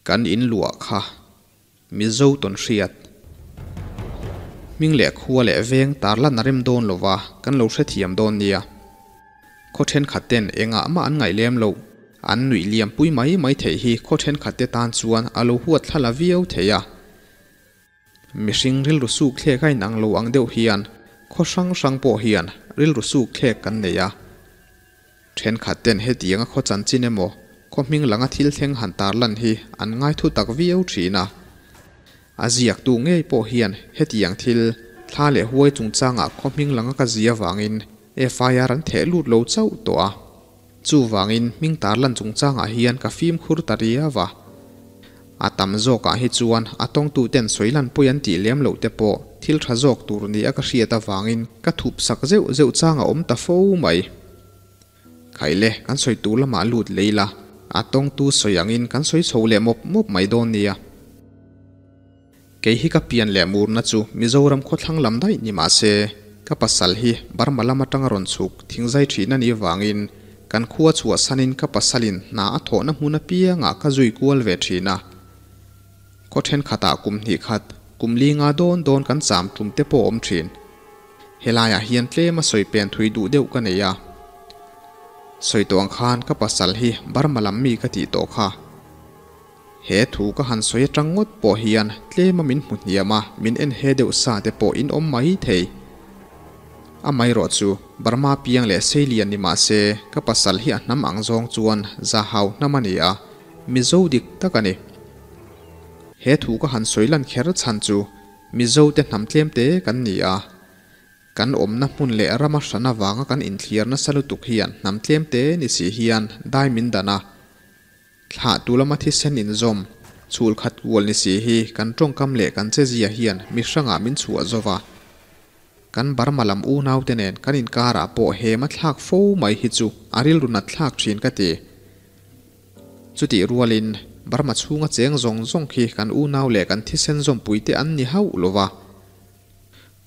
Kan in luah kha Mizo tawn hriat. Hming leh khua leh veng tarlan a rem dawn lova kan lo hrethiam dawn nia. Khaw thenkhat ten engah mah an ngaih lem loh. An nuih liam pui mai mai theih hi khaw thenkhat te tan chuan a lo huat thla la viau thei a. Mihring rilru suk thlek a inang lo ang deuh hian khaw hrang hrang pawh hian rilru suk thlek kan nei a. Thenkhat ten hetianga khaw chanchin emaw khaw hming langa thil thleng han tarlan hi an ngai thu tak viau thin a. A ziaktu ngei pawh hian hetiang thil thla leh huai chungchangah khaw hming langa ka zia vangin FIR an theh lut lo chauh tawh a. Chuvangin hming tarlan chungchangah hian ka fimkhur ta riau a. A tam zawkah hi chuan a tawngtuten sawilan pawi an tih lem loh te pawh thil tha zawk tur nia ka hriat avangin ka thup sak zeuh zeuh chang a awm ta fo mai. Khaile kan sawi tur lamah lut lei la, a tawngtu sawi angin kan sawi chho leh mawp mawp mai dawn nia. Kei hi ka pian leh murna chu Mizoram khawthlang lam daih ni mah se, ka pasal hi Burma lam atanga rawn chhuk thingzai thin a nih vangin kan khua chhuahsanin ka pasalin hna a thawhna hmun apiangah ka zui kual ve thin a. Khaw thenkhatah kum hnih khat, kum li nga dawn dawn kan cham tum te pawh awm thin. Helaiah hian tlema sawi pen thui duh deuh ka nei a. Sawi tawh ang khan ka pasal hi Burma lam mi ka tih tawh kha. He thu ka han sawi atang ngawt pawh hian tlema min hmu hniam a, min en he deuh sa te pawh in awm mai thei. Amaherawh chu Burma piang leh Seilian ni mah se ka pasal hi a hnam ang zawng chuan Zahau hnam a ni a, Mizo dik tak a ni. He thu ka han sawi lan kher chhan chu Mizo te hnam tlem te kan ni a, Kan awmna hmun leh rama hran avanga kan inthlir nasa lutuk hian hnam tlem te ni si hian dai min dan a. Thlah tu lama thisen inzawm, chhul khat kual ni si hi kan tawngkam leh kan chezia hian mi hrangah min chhuah zo va. Kan Burma lam unaute nen kan inkarah pawh hema thlak fo mai hi chu a rilru nat thlak thin ka ti. Chutih rualin Burma chhunga cheng zawng zawng khi kan unau leh kan thisen zawmpuite an ni hauh lo va.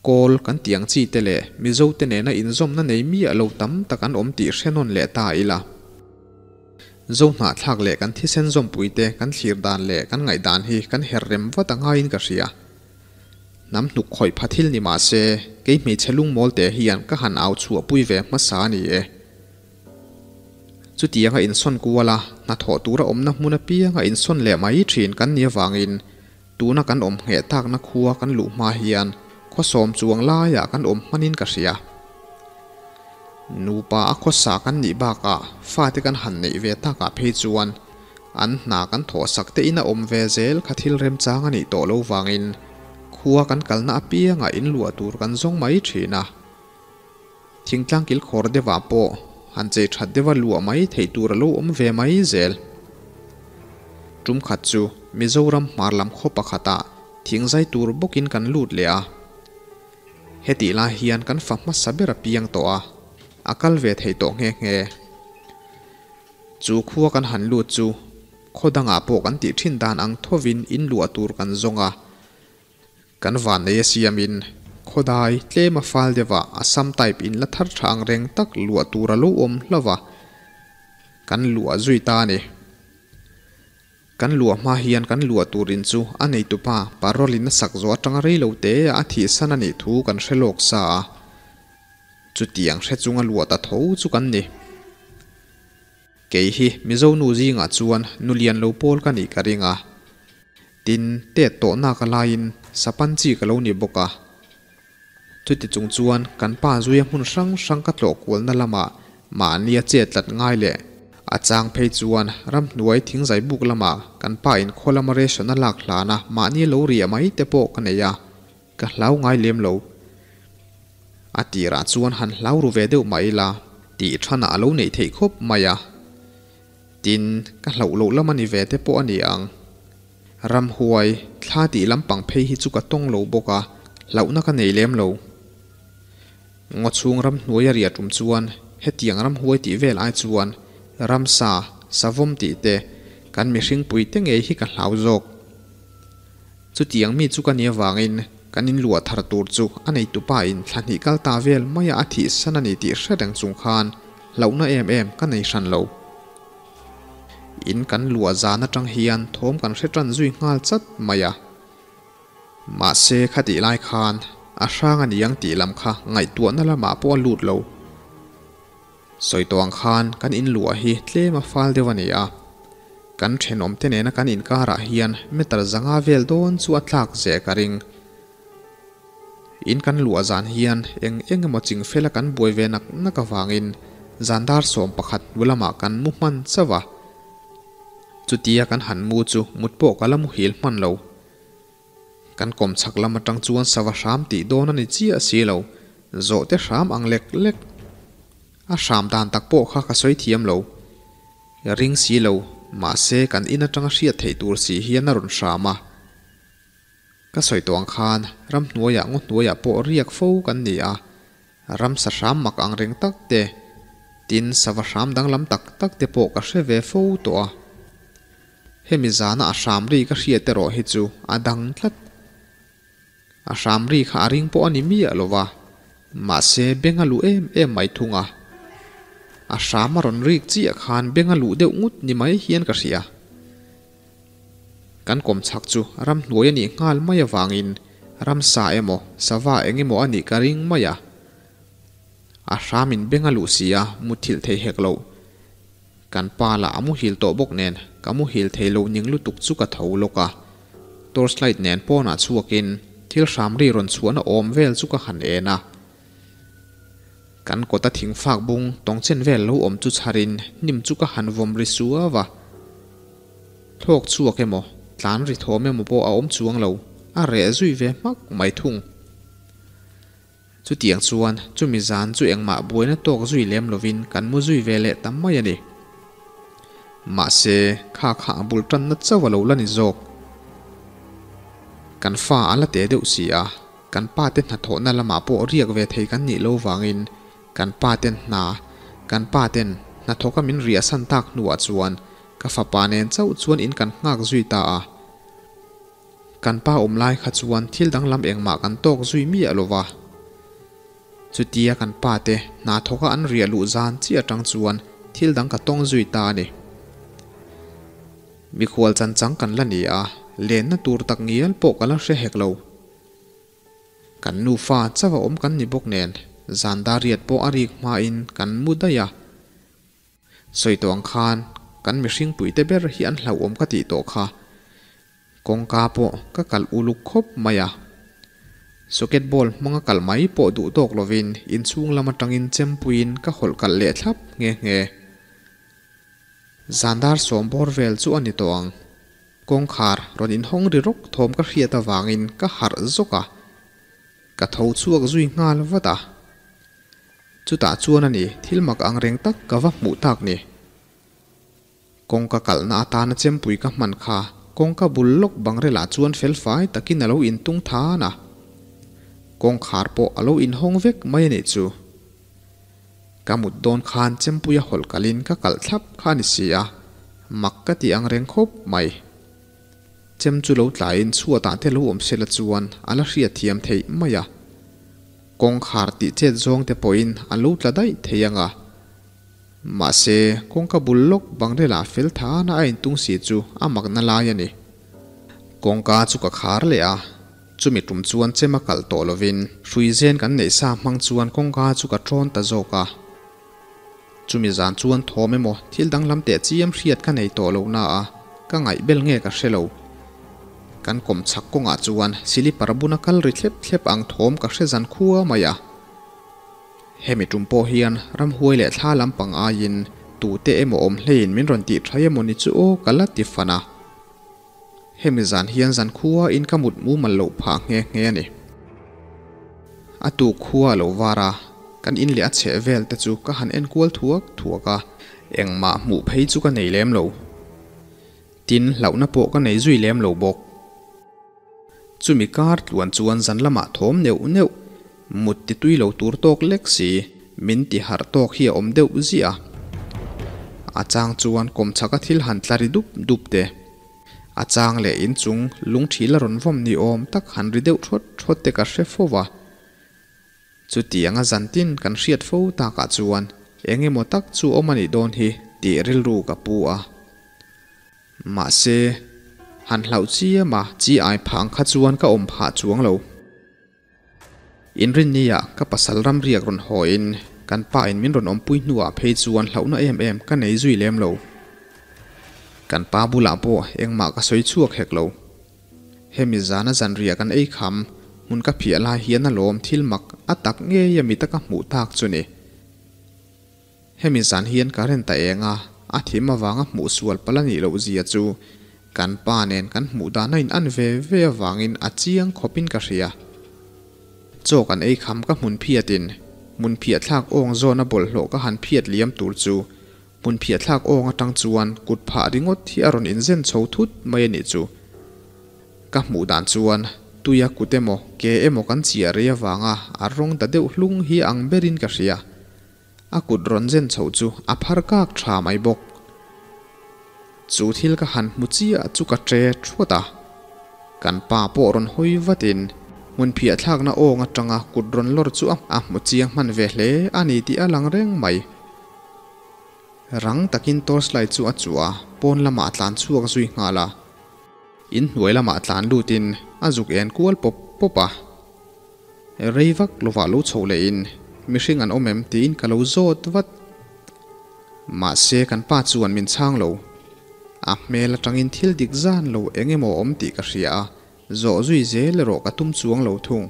Kawl kan tih ang chi te leh Mizo te nena inzawmna nei miah lo tam tak an awm tih hre nawn leh ta ila. Zo hnahthlak leh kan thisen zawmpui te kan thlir dan leh kan ngaihdan hi kan her rem vat a ngaiin ka hria. Hnam hnuk khawih pha thil ni mah se, kei hmeichhe lungmawl te hian ka han au chhuahpui ve hmasa a ni e. Chutianga insawn kuala hnathawh tura awmna hmun apianga insawn leh mai thin kan nih avangin Tuna kan awm ngheh takna khua kan luh hma hian khawsawm chuang laiah kan awm hmanin ka hria. Nupa a khawsa kan nih bakah fate kan han neih ve takah phei chuan an hna kan thawhsak te in a awm ve zel kha thil remchang a nih tawh lo vangin khua kan kalna apiangah in luah tur kan zawng mai thin a. Thingtlang kilkhawr deuhah pawh han chei that deuha luah mai theih tur a lo awm ve mai zel. Tum khat chu Mizoram hmar lam khaw pakhatah thingzai tur bawkin kan lut leh a. Hetih lai hian kan fa hmasa ber a piang tawh a, a kal ve thei tawh nghe nghe. Chu khua kan han lut chu khaw dangah pawh kan tih thin dan ang thovin in luah tur kan zawng a. Kan vannei a siamin khawdai tlem a fal deuhah Assam type in la thar tha ang reng tak luah tur a lo awm hlauh a, kan luah zui ta a ni. Kan luah hma hian kan luah tur in chu a neitupa parole in a sak zawh atanga rei lo te a thihsan a nih thu kan hre lawk sa a, chutiang hre chunga luah ta tho chu kan ni. Kei hi Mizo nu zingah chuan nu lian lo pawl ka nih ka ring a. Tin, tet tawhnak a laiin sapan chi ka lo ni bawk a. Chuti chung chuan kan pa zuia hmun hrang hrang ka tlawh kualna lamah mahnia chet tlat ngai leh a chang phei chuan ramhnuai thingzai buk lamah kan pa in khaw lama ration a lak hlana mahni lo riah mai te pawh ka nei a, ka hlau ngai lem lo. A tirah chuan han hlau ru ve deuh mah ila tih thanah a lo neih theih khawp mai a. Tin, ka hlauh loh lam a ni ve te pawh a ni ang. Ramhuai, thla tih lampang phei hi chu ka tawng lo bawk a, hlauhna ka nei lem lo. Ngaw chhung ramhnuai a riah tum chuan hetiang ramhuai tih vel ai chuan ramsa, savawm tih te, kan mihring pui te ngei hi ka hlau zawk. Chutiang mi chu ka nih avangin kan inluah thar tur chu a neitupa in thla hnih kal ta vel maia a thihsan a ni tih hre reng chung khan hlauhna em em ka nei hran lo. In kan luah zan atang hian thawm kan hre tan zui nghal chat mai a. Mahse khatih lai khan a hrang a ni ang tih lam kha ngaihtuahna lamah pawh a lut lo. Sawi tawh ang khan kan in luah hi tlem a fal deuh a ni a. Kan thenawmte nena kan inkarah hian meter zanga vel dawn chu a tlak zeh ka ring. In kan luah zan hian eng eng emaw ching fela kan buai ve nak nak avangin zan dar 11 hnu lamah kan mu hman chauh a. Chutia kan han mu chu mut pawh ka la muhil hman lo. Kan kawm chhak lam atang chuan sava hram tih dawn a ni chiah si lo, zawh te hram ang lek lek. A hram dan tak pawh kha ka sawi thiam lo. Ring si lo, mahse kan in atanga hriat theih tur si hian a rawn hram a. Ka sawi tawh ang khan ramhnuaiah ngaw hnuaiah pawh riak fo kan ni a, ramsa hram mak ang reng tak te, tin sava hram danglam tak tak te pawh ka hre ve fo tawh a. Hemi zana a hram ri ka hriat erawh hi chu a dang tlat. A hram ri kha a ring pawh a ni miah lo va, mahse beng a luh em em mai thung a. A hram a rawn rik chiah khan beng a luh deuh ngut ni mai hian ka hria. Kan kawm chhak chu ramhnuai a nih nghal mai avangin ramsa emaw sava eng emaw a nih ka ring mai a. A hramin beng a luh si a, muthilh thei hek loh. Kan pa lah a muhil tawh bawk nen ka muhil thei lo ning lutuk chu ka tho lawk a. Torchlight nen pawnah chhuakin thil hram ri rawn chhuahna awm vel chu ka han en a. Kan kawta thingfak bung tawngchen vel lo awm chu chharin hnim chu ka han vawm ri suau a. Thlawk chhuak emaw, tlan ri thawm emaw pawh a awm chuang lo, a reh zui ve hmak mai thung. Chutiang chuan chumi zan chu engmah buaina tawk zui lem lovin kan mu zui ve leh ta mai a ni. Mahse, kha kha a bul tanna chauh a lo la ni zawk. Kan fa a la te deuh si a, kan pa te hnathawhna lamah pawh riak ve thei kan nih lo vangin kan pa ten hna, kan pa ten hnathawka min riahsan tak hnuah chuan Ka fapa nen chauh chuan in kan nghak zui ta a. Kan pa awm lai kha chuan thil danglam engmah kan tawk zui miah lo va. Chutia kan pa te hna thawka an riah luh zan chiah atang chuan thil dang ka tawng zui ta a ni. Mikhual chanchang kan la ni a, lenna tur tak ngial pawh ka la hre hek lo. Kan nufa chauh a awm kan ni bawk nen, zan dar riat pawh a rik hmain kan mu daih a. Sawi tawh ang khan kan mihring puite ber hi an hlauhawm ka tih tawh kha. Kawngka pawh ka kalh uluk khawp mai a. Socket ball hmanga kalh mai pawh duh tawk lovin inchhung lam atangin chempuiin ka hawlh kalh leh thlap nghe nghe. Zan dar sawm bawr vel chu a ni tawh ang. Kawngkhar rawn inhawng ri rawk thawm ka hriat avangin ka harh zawk a. Ka tho chhuak zui nghal vat a. Chutah chuan a ni, thil mak ang reng tak ka va hmuh tak ni. Kawngka kalhna atana chempui ka hman kha kawngka bul lawk bangrelah chuan felfai takin a lo intung than a. Kawngkhar pawh a lo inhawng vek mai a nih chu. Ka mut dawn khan chempuia hawlh kalhin ka kalh thlap kha a ni si a, mak ka ti ang reng khawp mai. Chem chu lo tlaiin chhuatah te lo awm sela chuan a la hriatthiam theih mai a. Kawngkhar tih chet zawng te pawhin a lo tla daih thei ang a. Mahse, kawngka bul lawk bangrela fel thana a intung si chu a makna lai a ni. Kawngka chu ka khar leh a, chumi tum chuan chem a kalh tawh lovin hrui zen kan neih sa hmang chuan kawngka chu ka tawn ta zawk a. Chumi zan chuan thawm emaw thil danglam teh chiam hriat ka nei tawh lo na a, ka ngaih bel nge ka hre lo. Kan kawm chhak kawngah chuan silipar buna kal ri thlep thlep ang thawm ka hre zan khua mai a. Hemi tum pawh hian ramhuai leh thla lampang aiin tute emaw awm hleiin min rawn tih tha emaw ni chu aw ka la ti fan a. Hemi zan hian zan khua in ka mut mumal loh phah nghe nghe a ni. A tuk khua a lo var a, kan in leh a chheh vel te chu ka han en kual thuak thuak a, engmah hmuh phei chu ka nei lem lo. Tin, hlauhna pawh ka nei zui lem lo bawk. Chumi kar tluan chuan zan lamah thawm neuh neuh, mut ti tui lo tur tawk lek si, min ti harh tawk hi a awm deuh ziah a. A chang chuan kawmchhaka thil han tla ri dup dup te. A chang leh inchung lungthil a rawn vawm ni awm tak han ri deuh thawt thawt te ka hre fo va. Chutianga zantin kan hriat fo takah chuan eng emaw tak chu awm a nih dawn hi tih rilru ka pu a. Mahse, han hlauh chiam a chi ai phah ang kha chuan ka awm phah chuang lo. Inrinnia ka pasal ramriak rawn haw in kan pa in min rawn awmpui hnuah phei chuan hlauhna em em ka nei zui lem lo. Kan pa bulah pawh engmah ka sawi chhuak hek lo. Hemi zana zanriah kan ei kham hmun ka phiah lai hian a lawm thil mak a tak ngei a mita ka hmuh tak chu ni. Hemi zan hian current a eng a, a thim avanga hmuh sual palh a nih loh zia chu kan pa nen kan hmuh dan a in an ve ve avangin a chiang khawpin ka hria. Chaw kan ei kham ka hmun phiatin hmun phiah thlak awng zawna bawlhhlawh ka han phiat liam tur chu hmun phiah thlak awng atang chuan kut phah ringawt hi a rawn inzen chho thut mai a nih chu. Ka hmuh dan chuan tuia kut emaw ke emaw kan chiah rei avanga a rawng ta deuh hlung hi ang berin ka hria. A kut rawn zen chhoh chu a phar kak tha mai bawk. Chu thil ka han hmu chiah chu ka tre thuat a. Kan pa pawh rawn hawi vatin hmun phiah thlakna awng atanga kut rawn lawr chu a hmu chiang hman ve hle a ni tih a lang reng mai. Rang takin torchlight chu a chuh a, pawn lamah a tlan chhuak zui nghal a. In hnuai lamah tlan lutin a zuk en kual pawp pawp a. Rei vak lovah lo chho lehin mihring an awm em tiin ka lo zawt vat. Mahse kan pa chuan min chhang lo. A hmel atangin thil dik zan lo eng emaw awm tih ka hria a, zawh zui zel erawh ka tum chuang lo thung.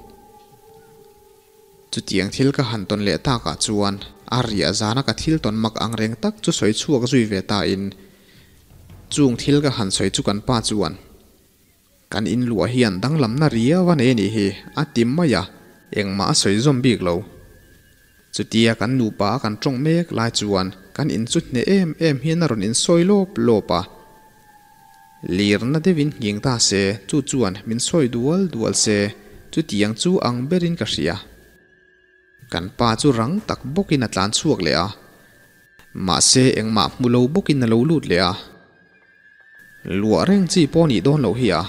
Chutiang thil ka han tawn leh takah chuan a riah zana ka thil tawn mak ang reng tak chu sawi chhuak zui ve tain chung thil ka han sawi chu kan pa chuan Kan in luah hian danglamna riau a nei a nih hi, a ti mai a, engmah a sawi zawm bik lo. Chutia kan nupa a kan tawng mek lai chuan kan in chu hneh em em hian a rawn insawi lawp lawp a. Lirna deuhin nghing ta se, chu chuan min sawi dual dual se, chutiang chu ang berin ka hria. Kan pa chu rang tak bawkin a tlan chhuak leh a, mahse engmah hmu lo bawkin a lo lut leh a. Luah reng chi pawh nih dawn loh hi a,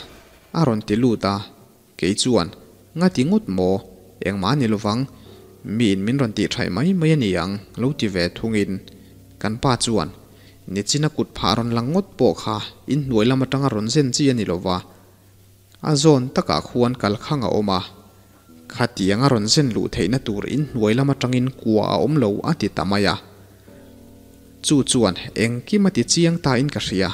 a rawn ti lut a, kei chuan, Nga ti ngawt maw? Engmah a ni lovang, miin min rawn tih thaih mai mai a ni ang, lo ti ve thungin kan pa chuan, Nichina kut phah rawn lang ngawt pawh kha inhnuai lam atanga rawn zen chi a ni lova, a zawn takah khuan kalkhang a awm a, khatiang a rawn zen luh theihna tur inhnuai lam atangin kua a awm lo a ti ta mai a. Chu chuan engkim a ti chiang ta in ka hria.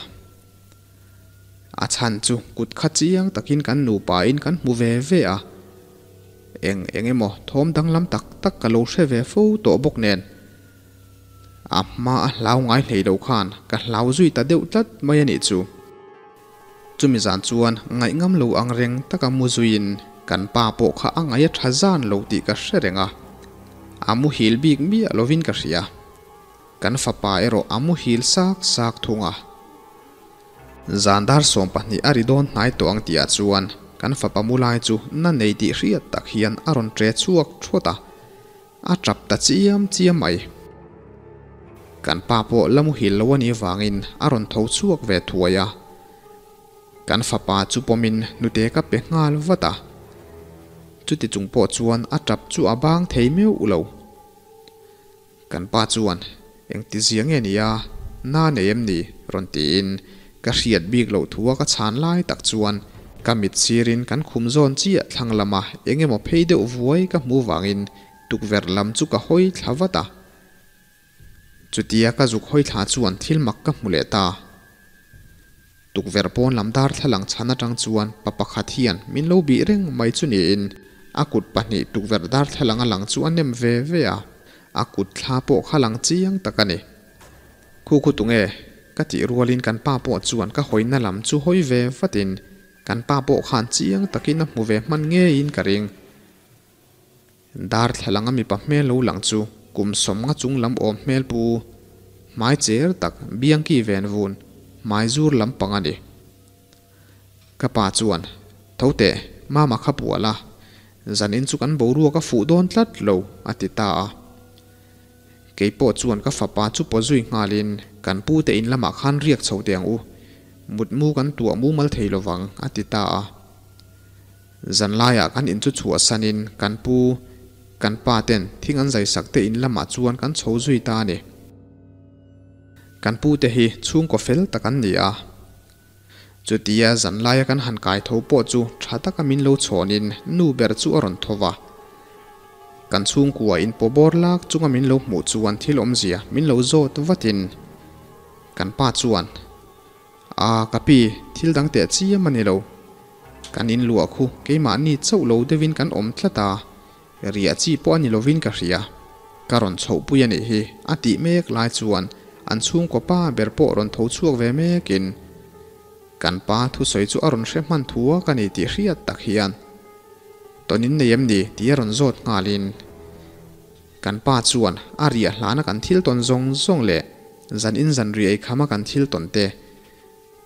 A chhan chu kut kha chiang takin kan nupa in kan hmu ve ve a. Eng eng emaw thawm danglam tak tak ka lo hre ve fo tawh bawk nen. A hma a hlau ngai hlei lo khan ka hlau zui ta deuh tlat mai a nih chu. Chumi zan chuan ngaihngam lo ang reng taka mu zuiin kan pa pawh kha a ngaih a tha zan lo tih ka hre reng a. A muhil bik miah lovin ka hria. Kan fapa erawh a muhil sak sak thung a. Zan dar 20 a ri dawn hnai tawh ang tihah chuan kan fapa mu lai chu na nei tih hriat tak hian a rawn tre chhuak thawt a. A tap ta chiam chiam mai. Kan pa pawh la muhil lo a nih vangin a rawn tho chhuak ve thuai a. Kan fapa chu pawmin hnute ka pe nghal vat a. Chuti chung pawh chuan a tap chu a bang thei meuh lo. Kan pa chuan, Engti zia nge nia, na nei em ni? rawn tiin ka hriat bik loh thua ka chhan lai tak chuan ka mit sirin kan khum zawn chiah thlang lama eng emaw phei deuh vuai ka hmu vangin tukverh lam chu ka hawi thla vat a. Chutia ka zuk hawi thla chuan thil mak ka hmu leh ta. Tukverh pawn lam darthlalang chhan atang chuan pa pakhat hian min lo bih reng mai chu niin a kut pahnih tukverh darthlalang a lang chu a nem ve ve a, a kut thla pawh kha lang chiang tak a ni. Khu khu tunge? Ka tih rualin kan pa pawh chuan ka hawina lam chu hawi ve vatin kan pa pawh khan chiang takin a hmu ve hman ngeiin ka ring. Darthlalang a mipa hmel lo lang chu kum 50 chung lam awm hmel pu hmai cher tak biangki ven vun hmai zur lampang a ni. Ka pa chuan, Tho teh, mama kha puah la, zanin chu kan boruak a fuh dawn tlat lo, a ti ta a. Kei pawh chuan ka fapa chu paw zui nghalin kan pu te in lamah khan riak chho teh ang u, mutmu kan tuah mumal thei lovang, a ti ta a. Zanlaiah kan in chu chhuahsanin kan pu, kan pa ten thing an zaisak te in lamah chuan kan chho zui ta a ni. Kan pu te hi chhungkaw fel tak an ni a. Chutia zanlaia kan han kai tho pawh chu tha taka min lo chhawnin nu ber chu a rawn tho va. Kan chhungkua in pawbawr lak chunga min lo hmuh chuan thil awmzia min lo zawt vatin kan pa chuan, A, ka pi, thil dang teh chiam a ni lo. Kan in luah khu keimahni chauh lo deuhin kan awm tlat a, riah chi pawh a ni lovin ka hria. Ka rawn chhohpui a nih hi, a tih mek lai chuan an chhungkaw pa ber pawh rawn tho chhuak ve mekin kan pa thusawi chu a rawn hre hman thu a ka ni tih hriat tak hian Tawn in nei em ni? tih a rawn zawt nghalin kan pa chuan a riah hlana kan thil tawn zawng zawng leh zan in zan riah ei khama kan thil tawn te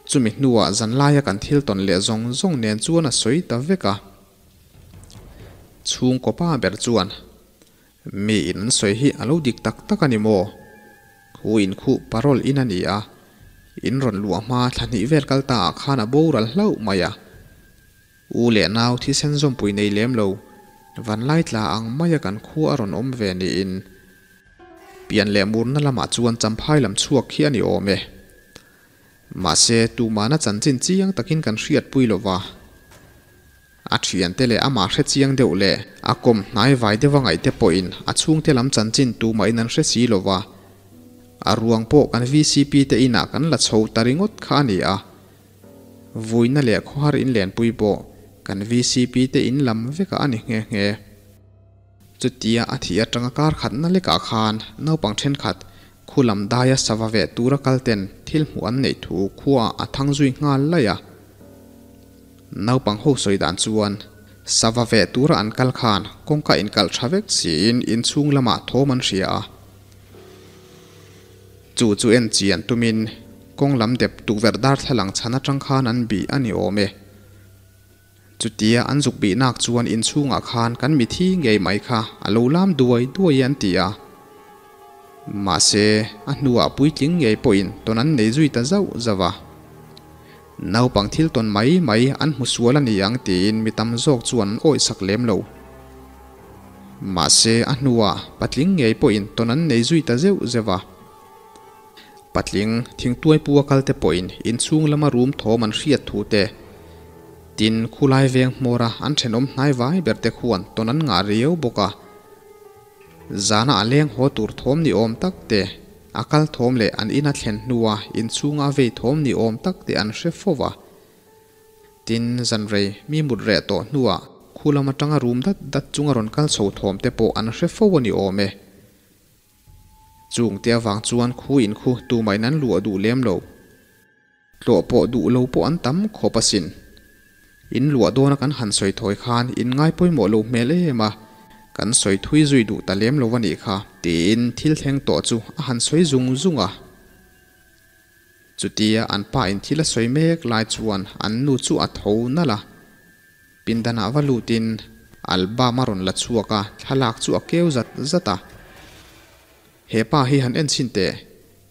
chumi hnuah zan laia kan thil tawn leh zawng zawng nen chuan a sawi ta vek a. Chhungkaw pa ber chuan Mi in an sawi hi a lo dik tak tak a ni maw? Khu in khuh parole in a ni a, in rawn luah hma thla hnih vel kal ta ah khan a boral hlauh mai a. U leh nau thisen zawmpui nei lem lo, vanlai tla ang maia kan khu a rawn awm ve niin pian leh murna lamah chuan champhai lam chhuak khi a ni awm e. Mahse, tumahna chanchin chiang takin kan hriatpui lo va. A thiante leh amah hre chiang deuh leh a kawm hnai vai deuh a ngaihte pawhin a chhungte lam chanchin tumahin an hre si lo va. A ruang pawh kan vcp te inah kan la chho ta ringawt kha a ni a. Vuina leh khawhar inlenpui pawh kan vcp te in lam vekah a ni nghe nghe. Chutia a thih atanga kar khatna lekah khan naupang thenkhat khu lam daia sava veh tura kal ten thil hmuh an neih thu khuaah a thang zui nghal laih a. Naupang ho sawi dan chuan sava veh tura an kal khan kawngka inkalh tha vek siin inchhung lamah thawm an hria a. Chu chu en chian tumin kawng lam dep tukverh darthlalang chhan atang khan an bih a ni awm e. Chutia an zuk bihnak chuan inchhungah khan kan mithi ngei mai kha a lo lam duai duai an ti a. Mahse, a hnuah puitling ngei pawhin tawn an nei zui ta zauh zauh a. Naupang thil tawn mai mai an hmu sual a ni ang tiin mi tam zawk chuan an awihsak lem lo. Mahse, a hnuah patling ngei pawhin tawn an nei zui ta zeuh zeuh a. Patling, thingtuai pu a kal te pawhin inchhung lama rum thawm an hriat thu te, tin khulai veng hmawra an thenawm hnai vai ber te khuan tawn an ngah riau bawk a. Zana a leng haw tur thawm ni awm tak te, a kal thawm leh an ina thlen hnua inchhunga vei thawm ni awm tak te an hre fo va. Tin, zanrei mi mut reh tawh hnuah khu lam atanga rum dat dat chunga rawn kal chho thawm te pawh an hre fo a ni awm e. Chung te avang chuan khu in khu tumahin an luah duh lem lo. Tlawh pawh duh lo pawh an tam khawp asin. In luah dawna kan han sawi thawi khan in ngai pawimawh lo hmel em a, kan sawi thui zui duh ta lem lo a nih kha. Tiin thil thleng tawh chu a han sawi zung zung a. Chutia an pa in thil a sawi mek lai chuan an nu chu a tho nalh a. Pindanah va lutin album a rawn la chhuak a, thlalak chu a keu zat zat a. He pa hi han en chhin teh,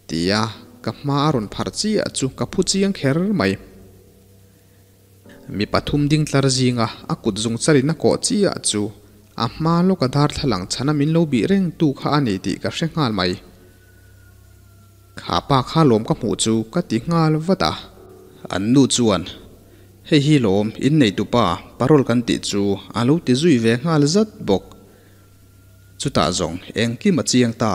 tia ka hma a rawn pharh chiah chu ka phu chiang kher mai. Mi pathum ding tlar zinga a kut zung charin a kawh chiah chu a hma lawka darthlalang chhana min lo bih reng tu kha a ni tih ka hre nghal mai. Kha pa kha lawm ka hmuh chu ka ti nghal vat a. An nu chuan, Hei hi lawm, innei tupa, parole kan tih chu a lo ti zui ve nghal zat bawk. Chutah zawng engkim a chiang ta.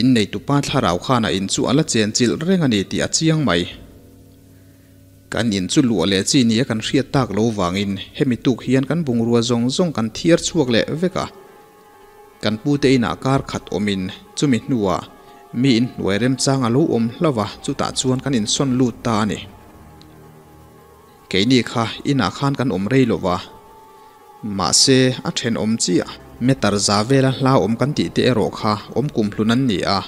Innei tupa thlarau khan a in chu a la chen chilh reng a ni tih a chiang mai. Kan in chu luah leh chi nia kan hriat tak lo vangin hemi tuk hian kan bungrua zawng zawng kan thiar chhuak leh vek a. Kan pute inah kar khat awmin chumi hnuah mi inhnuai remchang a lo awm hlauh a, chutah chuan kan insawn lut ta a ni. Keini kha inah khan kan awm rei lo va, mahse a thenawm chiah. Meter za vela hla awm kan tih te erawh kha awm kum hlun an ni a,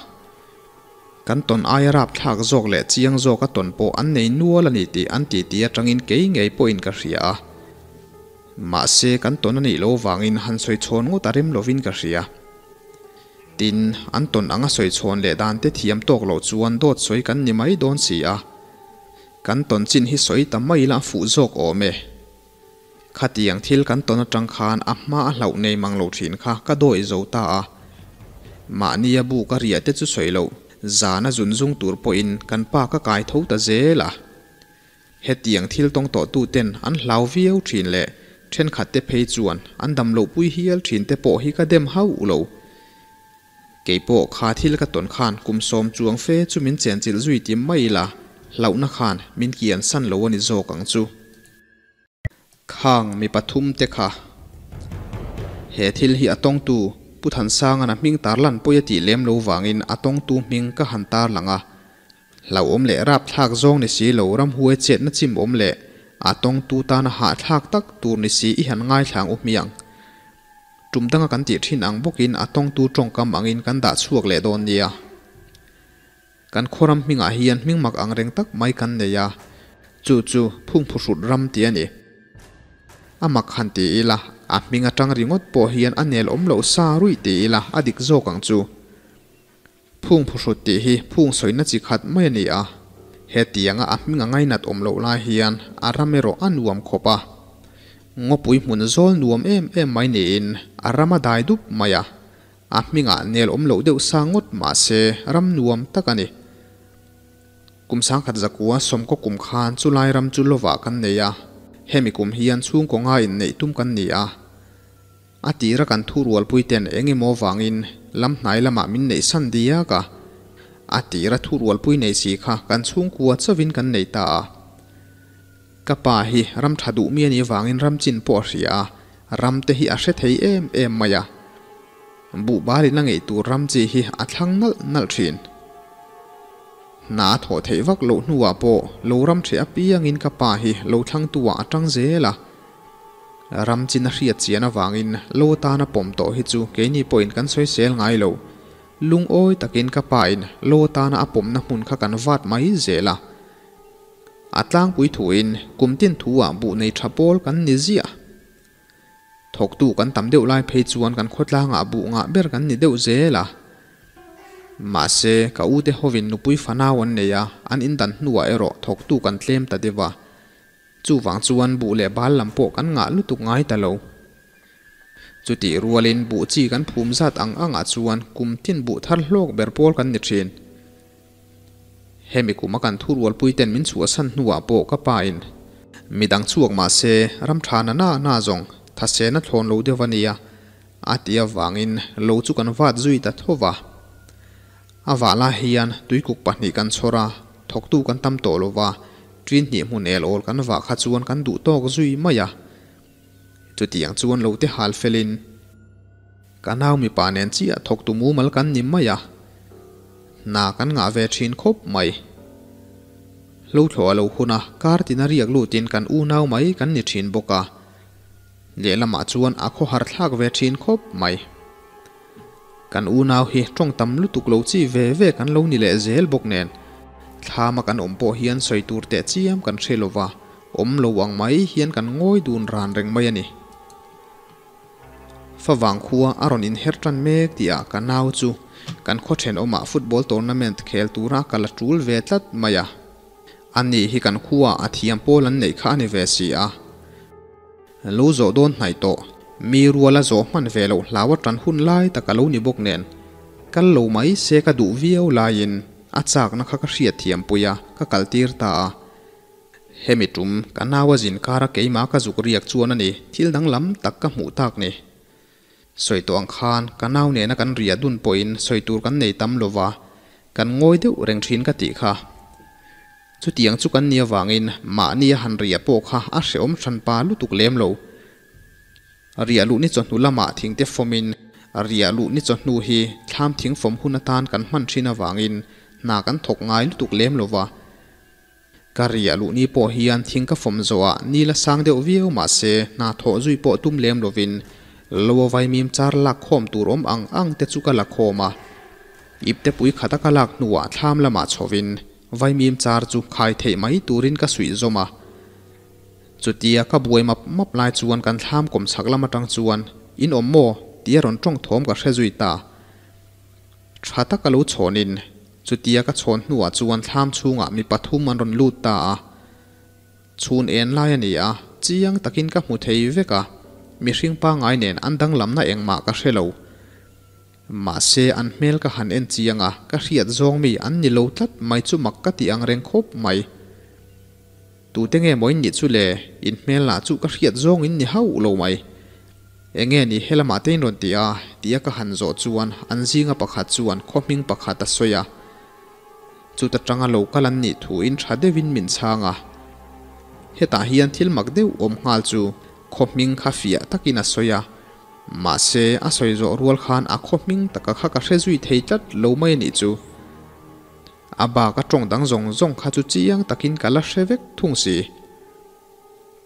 kan tawn aia rapthlak zawk leh chiang zawk a tawn pawh an nei nual a ni tih an titi atangin kei ngei pawhin ka hria a. Mahse, kan tawn a nih loh vangin han sawi chhawn ngawt a rem lovin ka hria. Tin, an tawn anga sawi chhawn leh dan te thiam tawk loh chuan dawt sawi kan ni mai dawn si a. Kan tawn chin hi sawi ta mai ila a fuh zawk awm e. Khatiang thil kan tawn atang khan a hma a hlauh nei mang lo thin kha ka dawi zo ta a. Mahnia buk a riah te chu sawi loh, zana zun zung tur pawhin kan pa ka kai tho ta zel a. Hetiang thil tawng tawh tu ten an hlau viau thin leh thenkhat te phei chuan an dam loh pui hial thin te pawh hi ka dem hauh lo. Kei pawh kha thil ka tawn khan kum sawm chuang fe chu min chenchilh zui ti mai ila, hlauhna khan min kian san lo a ni zawk ang chu. Khang mi pathum te kha. He thil hi a tawngtu Pu Thansanga'n a hming tarlan pawi a tih lem lo vangin a tawngtu hming ka han tarlang a. Hlauhawm leh rapthlak zawng ni si lo ramhuai chetna chim awm leh a tawngtu tana hahthlak tak tur ni si i han ngaithlang u hmiang. Tum danga kan tih thin ang bawkin a tawngtu tawngkam angin kan dah chhuak leh dawn nia. Kan khawram hmingah hian hming mak ang reng tak mai kan nei a, chu chu Phungphuhrut ram tih a ni. A mak han ti ila, a hming atang ringawt pawh hian a nel awm loh sa ruih ti ila a dik zawk ang chu. Phungphuhrut tih hi phung sawina chi khat mai a ni a, hetianga a hming a ngainat awm loh lai hian a ram erawh a nuam khawp a. Ngawpui hmun zawl nuam em em mai niin a ram a dai dup mai a, A hmingah nel awm loh deuh sa ngawt mah se ram nuam tak a ni. Kum sangkhat zakua sawmkaw kum khan chu lai ram chu lovah kan nei a, hemi kum hian chhungkaw nga inneih tum kan ni a. A tira kan thurualpui ten eng emaw vangin lam hnai lamah min neih san diak a, a tira thurualpui nei si kha kan chhungkua chauhin kan nei ta a. Ka pa hi ram tha duh mi a nih vangin ram chin pawh a hria a, ram te hi a hre thei em em mai a. Buhbal in a ngeih tur ram chi hi a thlang nalh nalh thin. Hna a thawh theih vak loh hnuah pawh lo ram hreh apiangin ka pa hi lo thlangtu ah a tang zel a. Ram chin a hriat chian avangin lo atana pawm tawh hi chu keini pawhin kan sawisel ngai lo. Lungawi takin ka pa in lo atana a pawmna hmun kha kan vat mai zel a. A tlangpui thuin kum tin thu ah buh nei tha pawl kan ni ziah. Thawktu kan tam deuh lai phei chuan kan khawtlangah buh ngah ber kan ni deuh zel a. Mahse, ka ute hovin nupui fanau an nei a, an indan hnuah erawh thawktu kan tlem ta deuh a. Chuvang chuan buh leh bal lam pawh kan ngah lutuk ngai ta lo. Chutih rualin buh chi kan phum zat ang angah chuan kum tin buh thar hlawk ber pawl kan ni thin. Hemi kum a kan thurualpui ten min chhuahsan hnuah pawh ka pa in midang chhuak mah se ram tha na na na zawng thasena thlawn lo deuh a nia a ti avangin lo chu kan vat zui ta tho va. A vah lai hian tuikuk pahnih kan chhawr a, thawktu kan tam tawh lo va, ṭin hnih hmun el awl kan vah kha chuan kan duh tawk zui mai a. Chutiang chuan lo te hal felin. Ka nau mipa nen chiah thawktu mumal kan ni mai a, hna kan ngah ve thin khawp mai. Hlothlawh a lo hun a, kar tina riak lutin kan unau mai kan ni thin bawk a, lehlamah chuan a khawhar thlak ve thin khawp mai. Kan unau hi tawng tam lutuk lo chi ve ve kan lo ni leh zel bawk nen, thlama kan awm pawh hian sawi tur teh chiam kan hre lova, awm lo ang mai hian kan ngawi dun ran reng mai a ni. Favang khua a rawn inher tan mek tih ah ka nau chu kan khaw thenawmah football tournament khel tura ka la tul ve tlat mai a. Ani hi kan khua a thiam pawl an neih kha a ni ve si a. Lo zawh dawn hnaih tawh, mi ruala zawh hman ve loh hlau a tan hun lai tak a lo ni bawk nen, kal lo mai se ka duh viau laiin a chakna kha ka hriatthiam pui a, ka kaltir ta a. Hemi tum, ka nau a zin kara keimah ka zuk riak chuan a ni, thil danglam tak ka hmuh tak ni. Sawi tawh ang khan, ka nau nena kan riah dun pawhin sawi tur kan nei tam lo va, kan ngawi deuh reng thin ka tih kha. Chutiang chu kan ni avangin mahni a han riah pawh kha a hrehawm hranpa lutuk lem lo. Riah luh ni chawhnu lamah thingte fawmin, riah luh ni chawhnu hi thlam thing fawm hun atan kan hman thin avangin hna kan thawk ngai lutuk lem lo va. Ka riah luh ni pawh hian thing ka fawm zawhah ni la sang deuh viau mah se hna thawh zui pawh tum lem lovin lo a vaimim char lak khawm tur awm ang ang te chu ka la khawm a. Ipte pui khata ka lak hnuah thlam lamah chhovin vaimim char chu khai theih mai turin ka suih zawm a. Chutia ka buai map map lai chuan kan thlam kawm chhak lam atang chuan, In awm maw? tia rawn tawng thawm ka hre zui ta. Tha taka lo chhawnin, chutia ka chhawn hnuah chuan thlam chhungah mi pathum an rawn lut ta a. Chhun en lai a ni a, chiang takin ka hmu thei vek a, mihring pangngai nen an danglamna engmah ka hre lo. Mahse, an hmel ka han en chiang a, ka hriat zawng mi an ni lo tlat mai chu mak ka ti ang reng khawp mai. Tute nge maw in nih chu le? In hmel lah chu ka hriat zawng in ni hauh lo mai. Enge ni helamah te in rawn ti a? tia ka han zawh chuan an zinga pakhat chuan khaw hming pakhat a sawi a. Chuta tanga lo kal an nih thu in tha deuhin min chhang a. Hetah hian thil mak deuh awm nghal chu khaw hming kha fiah takin a sawi a. Mahse a sawi zawh rual khan a khaw hming taka kha ka hre zui thei tlat lo mai a nih chu. A bak a tawng dang zawng zawng kha chu chiang takin ka la hre vek thung si.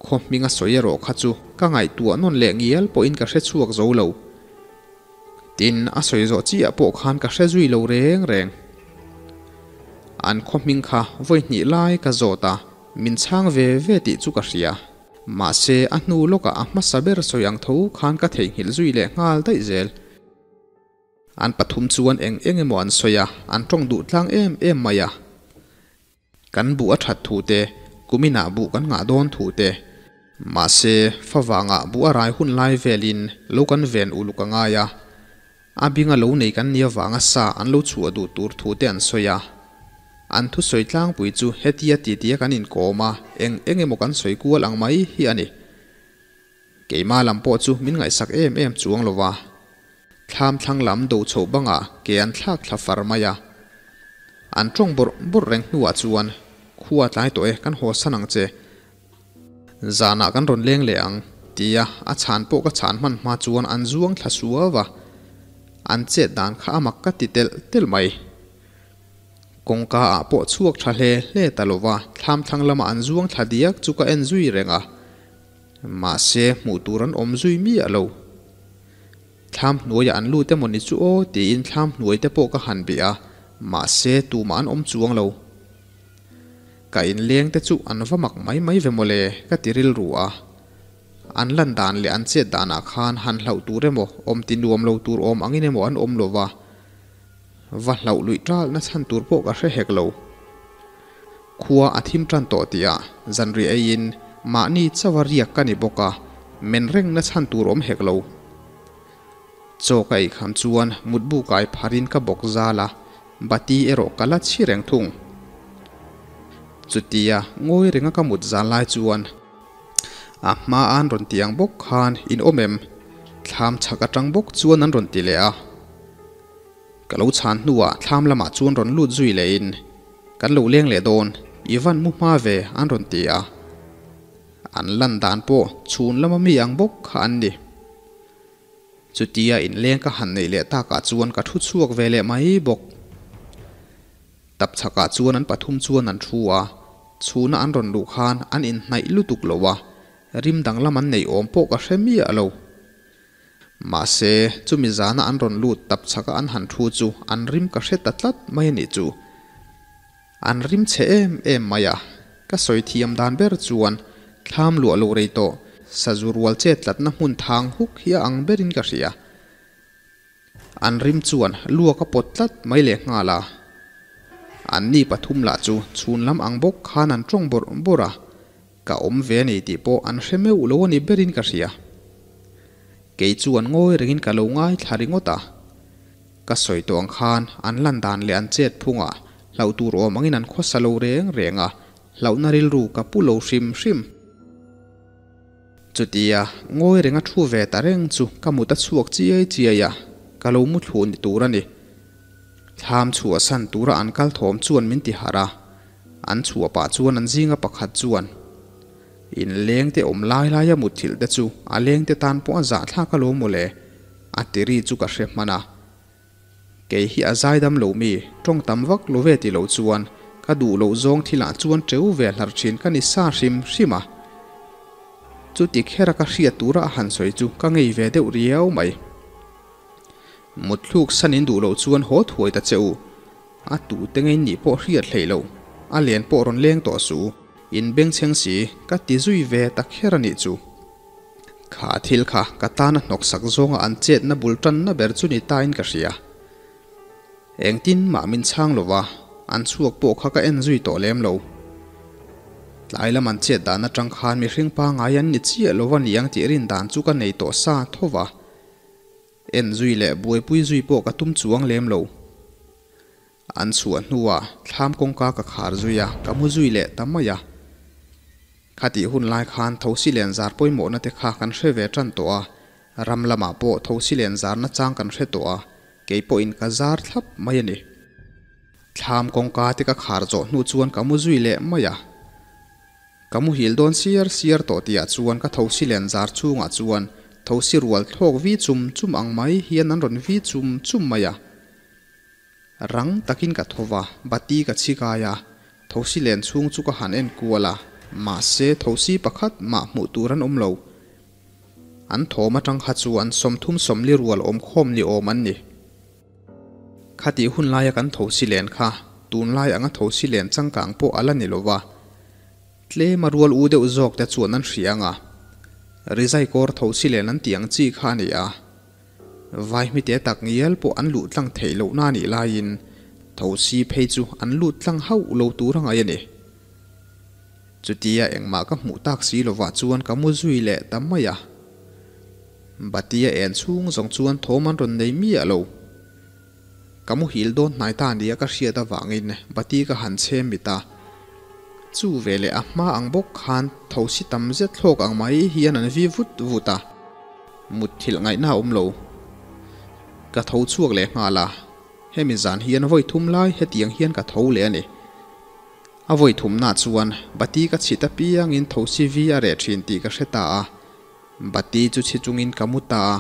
Khaw hming a sawi erawh kha chu ka ngaihtuah nawn leh ngial pawhin ka hre chhuak zo lo. Tin, a sawi zawh chiah pawh khan ka hre zui lo reng reng. An khaw hming kha vawi hnih lai ka zawt a, min chhang ve ve tih chu ka hria. Mahse, a hnu lawkah a hmasa ber sawi ang tho khan ka theihnghilh zui leh nghal daih zel. An pathum chuan eng eng emaw an sawi a, an tawng duh tlang em em mai a. Kan buh a that thu te, kuminah buh kan ngah dawn thu te. Mahse, favangah buh a rai hun lai velin lo kan ven uluk a ngai a. A binga lo nei kan nia vanga sa an lo chhuah duh tur thu te an sawi a. An thusawi tlangpui chu hetia titia kan inkawm a, eng eng emaw kan sawi kual ang mai hi a ni. Keimah lam pawh chu min ngaihsak em em chuang lo va. Thlam thlang lam do chhoh bangah ke an thlak thla far mai a. An tawng bawrh bawrh reng hnuah chuan, Khua tlai tawh e, kan haw san ang che. Zanah kan rawn leng leh ang, tia a chhan pawh ka chhan hman hma chuan an zuang thla suau va. An chet dan kha a mak ka ti telh telh mai. Kawngka ah pawh chhuak tha hle hle ta lo va, thlam thlang lamah an zuang thla diak chu ka en zui reng a. Mahse, hmuh tur an awm zui miah lo. Thlam hnuaiah an lut emaw ni chu aw tiin thlam hnuai te pawh ka han bih a, mahse tumah an awm chuang lo. Ka inleng te chu an va mak mai mai ve mawle ka ti rilru a. An lan dan leh an chet danah khan han hlauh tur emaw awm ti nuam lo tur awm angin emaw an awm lo va. Va hlauh luih ṭalhna chhan tur pawh ka hre hek lo. Khua a thim tan tawh tihah zanriah eiin mahni chauha riak ka ni bawk a, men rengna chhan tur awm hek lo. Chaw ka ei kham chuan mutbu kai pharin ka bawk zal a, bati erawh ka la chhi reng thung. Chutia ngawi renga ka mut zal lai chuan a hma an rawn ti ang bawk khan in awm em? Thlam chhak atang bawk chuan an rawn ti leh a. Ka lo chhan hnuah thlam lamah chuan rawn lut zui lehin, Kan lo leng leh dawn, i van mu hma ve an rawn ti a. An lan dan pawh chhun lama mi ang bawk kha an ni. Chutia inleng ka han neih leh takah chuan ka thu chhuak ve leh mai bawk. Tap chhakah chuan an pathum chuan an thu a, chhuna an rawn luh khan an inhnaih lutuk lo a, rim danglam an neih awm pawh ka hre miah lo. Mahse, chumi zana an rawn lut tap chhaka an han thu chu an rim ka hre ta tlat mai a nih chu. An rim chhe em em mai a, ka sawi thiam dan ber chuan thlam luah lo rei tawh sazu rual chet tlatna hmun thang huk hi a ang berin ka hria. An rim chuan luak a pawt tlat mai leh nghal a. Anni pathum lah chu chhun lam ang bawk khan an tawng bawrh bawrh a, ka awm ve a ni tih pawh an hre meuh lo a ni berin ka hria. Kei chuan ngawi rengin ka lo ngaithla ringawt a. Ka sawi tawh ang khan an lan dan leh an chet phungah hlauh tur awm angin an khawsa lo reng reng a, hlauhna rilru ka pu lo hrim hrim. Chutia ngawi renga thu ve ta reng chu ka mut a chhuak chiai chiai a, ka lo mu thlu ni tur a ni. Thlam chhuah san tura an kal thawm chuan min ti harh a, an chhuah pah chuan an zinga pakhat chuan In leng te awm lai laia mutthilh te chu a leng te tan pawh a zahthlak alawm mawle, a ti ri chu ka hre hman a. Kei hi a zaidam lo mi, tawng tam vak lo ve ti lo chuan ka duh loh zawng thilah chuan teu ve hlar thin ka ni sa hrim hrim a. Chuti khera ka hriat tura a han sawi chu ka ngei ve deuh riau mai. Mutthluk san in duh loh chuan haw thuai ta che u. A tute ngei nih pawh hriat hleih loh, a len pawh rawn leng tawh suh u, in bengchheng si ka ti zui ve ta kher a nih chu. Kha thil kha ka tana hnawksak zawnga an chetna bul tanna ber chu ni tain ka hria. Engtin mah min chhang lo va, an chhuak pawh kha ka en zui tawh lem lo. Tlai lam an chet dan atang khan mihring pangngai an ni chiah lo va niang tih rin dan chu ka nei tawh sa tho va. En zui leh buaipui zui pawh ka tum chuang lem lo. An chhuah hnuah thlam kawngka ka khar zui a, ka mu zui leh ta mai a. Khatih hun lai khan thosi len zar pawimawhna te kha kan hre ve tan tawh a, ram lamah pawh thosi len zarna chang kan hre tawh a, kei pawhin ka zar thlap mai a ni. Thlam kawngka te ka khar zawh hnu chuan ka mu zui leh mai a. Ka muhil dawn siar siar tawh tihah chuan ka thosi len zar chhungah chuan thosi rual thlawk vi chum chum ang mai hian an rawn vi chum chum mai a. Rang takin ka tho va, bati ka chhi kai a, thosi len chhung chu ka han en kual a, mahse thosi pakhat mah hmuh tur an awm lo. An thawm atang kha chuan 30 40 rual awm khawm ni awm an ni. Khatih hun laia kan thosi len kha tunlai anga thosi len changkang pawh a la ni lo va, tlem a rual u deuh zawk te chuan an hria anga rizai kawr thosi len an tih ang chi kha a ni a. Vai hmite tak ngial pawh an luh tlang theih lohna a nih laiin thosi phei chu an lut tlang hauh lo tur a ngai a ni. Chutia engmah ka hmuh tak si lovah chuan ka mu zui leh ta mai a. Batia en chhung zawng chuan thawm an rawn nei miah lo. Ka muhil dawn hnai ta nia ka hriat avangin bati ka han chhem mit a. Chu veleh a hma ang bawk khan thosi tam zet thlawk ang mai hian an vi vut vut a. Mutthilh ngaihna a awm lo. Ka tho chhuak leh nghal a. Hemi zan hian vawi thum lai hetiang hian ka tho leh a ni. A vawi thumna chuan bati ka chhit apiangin thosi vi a reh thin tih ka hre ta a. Bati chu chhi chungin ka mu ta a.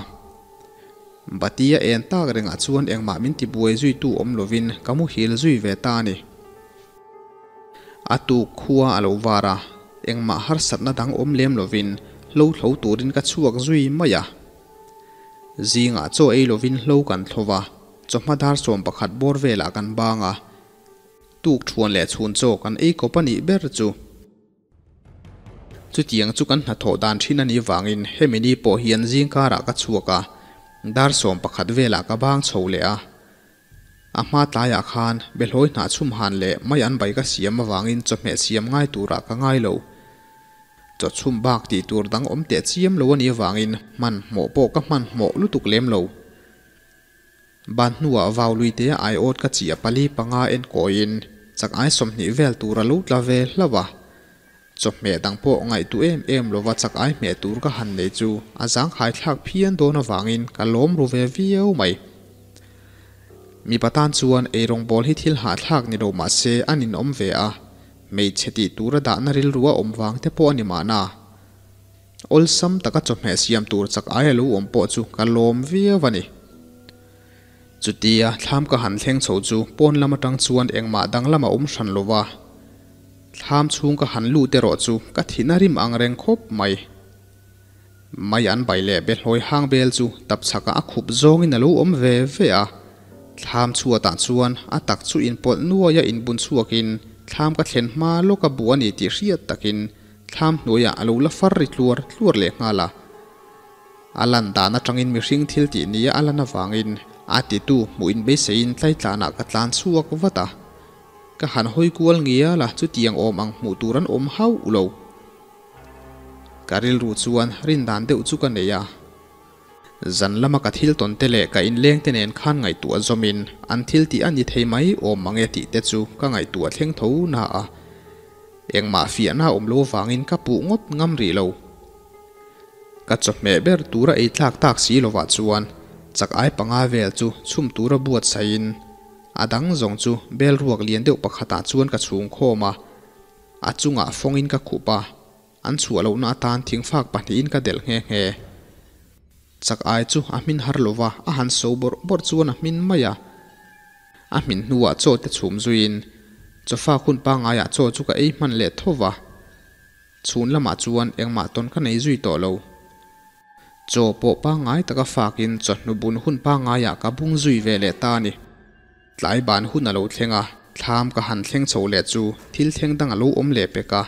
Bati a en tak rengah chuan engmah min ti buai zuitu awm lovin ka muhil zui ve ta a ni. A tuk khua a lo var a, engmah harsatna dang awm lem lovin hlo thlo turin ka chhuak zui mai a. Zingah chaw ei lovin hlo kan thlo va, chawhma dar 11 bawr velah kan bang a. Tuk thuan leh chhun chaw kan ei kawp a nih ber chu. Chutiang chu kan hnathawh dan thin a nih vangin hemi ni pawh hian zing karah ka chhuak a, dar 11 velah ka bang chho leh a. A hma tlaiah khan behlawi hnah chhum han leh mai an bai ka siam avangin chawhmeh siam ngai turah ka ngai lo. Chaw chhum bak tih tur dang awm teh chiam lo a nih avangin hmanhmawh pawh ka hmanhmawh lutuk lem lo. Ban hnuah vau lui te aiawt ka chi a pali panga en kawiin chak ai 20 vel tur a lo tla ve hlauh a. Chawhmeh dang pawh ngaihtuah em em lova chak ai hmeh tur ka han nei chu a zangkhai thlak phian dawn avangin ka lawm ru ve viau mai. Mipa tan chuan eirawng bawl hi thil hahthlak ni lo mah se an inawm ve a, hmeichhe tih tura dahna rilru a awm vang te pawh a ni mahna. Awlsam taka chawhmeh siam tur chak ai a lo awm pawh chu ka lawm viau a ni. Chutia thlam ka han thleng chho chu pawn lam atang chuan engmah dang lam a awm hran lova. Thlam chhung ka han lut erawh chu ka thin a rim ang reng khawp mai. Mai an bai leh behlawi hang bel chu tap chhakah a khup zawngin a lo awm ve ve a. Thlam chhuatah chuan a tak chu inpawlh nuaia inbun chhuakin thlam ka thlen hma lawk a bu a ni tih hriat takin thlam hnuaiah a lo la far ri tluar tluar leh nghal a. A lan dan atangin mihring thil tih nia a lan avangin a titu hmuh inbeiseiin tlaitlanah ka tlan chhuak vat a. Ka han hawi kual ngial a, chutiang awm ang hmuh tur an awm hauh lo. Ka rilru chuan rin dan deuh chu ka nei a. Zan lama ka thil tawn te leh ka inleng te nen khan ngaihtuah zawmin an thil tih a ni thei mai awm mange tih te chu ka ngaihtuah thleng tho na a. Engmah fiahna awm lo avangin ka puh ngawt ngam rih lo. Ka chawhmeh ber tura ei tlak tak si lovah chuan chak ai panga vel chu chhum tura buatsaihin a dang zawng chu bel ruak lian deuh pakhatah chuan ka chhung khawm a, a chungah fawngin ka khup a, an chhuah lohna atan thingfak pahnihin ka delh nghe nghe. Chak ai chu a hmin har lova, a han so bawrh bawrh chuan a hmin mai a. A hmin hnuah chaw te chhum zuiin chawfak hun pangaiah chaw chu ka ei hman leh tho va. Chhun lamah chuan engmah tawn ka nei zui tawh lo. Chaw pawh pangai taka fakin chawhnu bun hun pangaiah ka bung zui ve leh ta a ni. Tlai ban hun a lo thleng a, thlam ka han thleng chho leh chu thil thleng dang a lo awm leh pek a.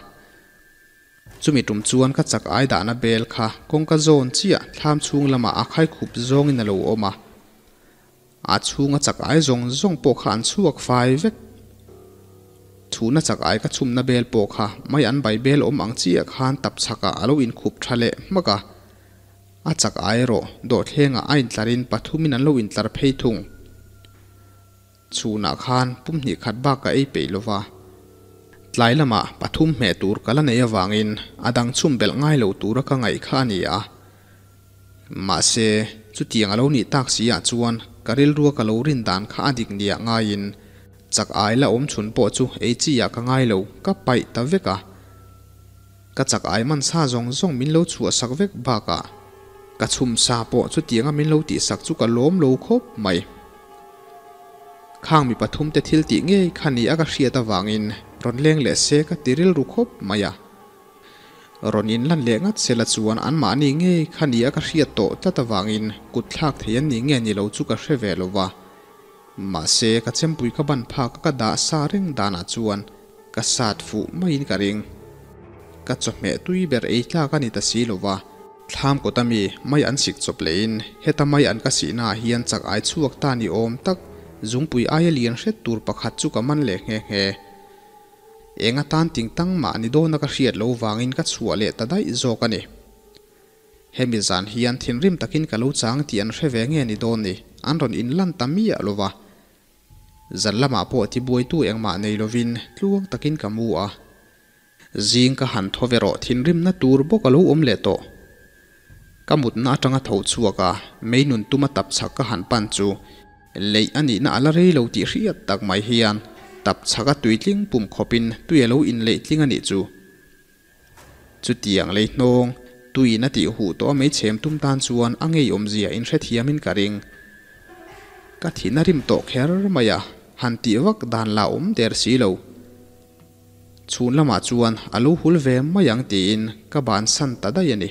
Chumi tum chuan ka chak ai dahna bel kha kawngka zawn chiah thlam chhung lamah a khai khup zawngin a lo awm a. A chhunga chak ai zawng zawng pawh kha an chhuak fai vek. Chhuna chak ai ka chhumna bel pawh kha mai an bai bel awm ang chiah khan tap chhakah a lo inkhup tha leh hmak a. A chak ai erawh dawhthlengah a intlarin pathumin an lo intlar phei thung. Chhunah khan pum hnih khat bak ka ei peih lova. Tlai lamah pathum hmeh tur ka la nei avangin a dang chhum belh ngai lo tura ka ngaih kha a ni a. Mahse, chutiang a lo nih tak si ah chuan ka rilrua ka lo rin dan kha a dik nia ngaiin chak ai la awm chhun pawh chu ei chi ah ka ngai lo, ka paih ta vek a. Ka chak ai man sa zawng zawng min lo chhuah sak vek bakah ka chhum sa pawh chutianga min lo tih sak chu ka lawm lo khawp mai. Khang mi pathum te thil tih ngei kha ni a ka hriat avangin rawn leng leh se ka ti rilru khawp mai a. Rawn in lan leh ngat sela chuan anmahni ngei kha ni a ka hriat tawh tlat avangin kut thlak thei an nih nge ni lo chu ka hre ve lo va. Mahse ka chempui ka ban phak a ka dah sa reng danah chuan Ka sat fuh maiin ka ring. Ka chawhmeh tui ber ei tlak a ni ta si lo va. Thlam kawt ami mai an sik chawp lehin heta mai an ka sihna ah hian chak ai chhuak ta ni awm tak zungpui aia lian hret tur pakhat chu ka man leh nghe nghe. Eng atan ting tang mah ni dawna ka hriat lo vangin ka chhuah leh ta daih zawk a ni. Hemi zan hian thinrim takin ka lo chang tih an hre ve nge ni dawn ni, an rawn inlan ta miah lo va. Zan lamah pawh tibuaitu engmah nei lovin tluang takin ka mu a. Zing ka han thaw ve rawh thinrimna tur bawk a lo awm leh tawh. Ka mutna atanga tho chhuak a, mei nun tuma tap chhak ka han pan chu leih a nihna a la rei lo tih hriat tak mai hian tap chhak a tuitling pum khawpin tui a lo inleih tling a nih chu. Chutiang lei hnawng, tuiin a tih huh tawh a mei chhem tum tan chuan a ngeiawmzia inhrethiamin ka ring. Ka thin a rim tawh kher mai a, han tih vak dan la awm der si lo. Chhun lamah chuan a lo hul ve mai ang tiin ka bansan ta daih a ni.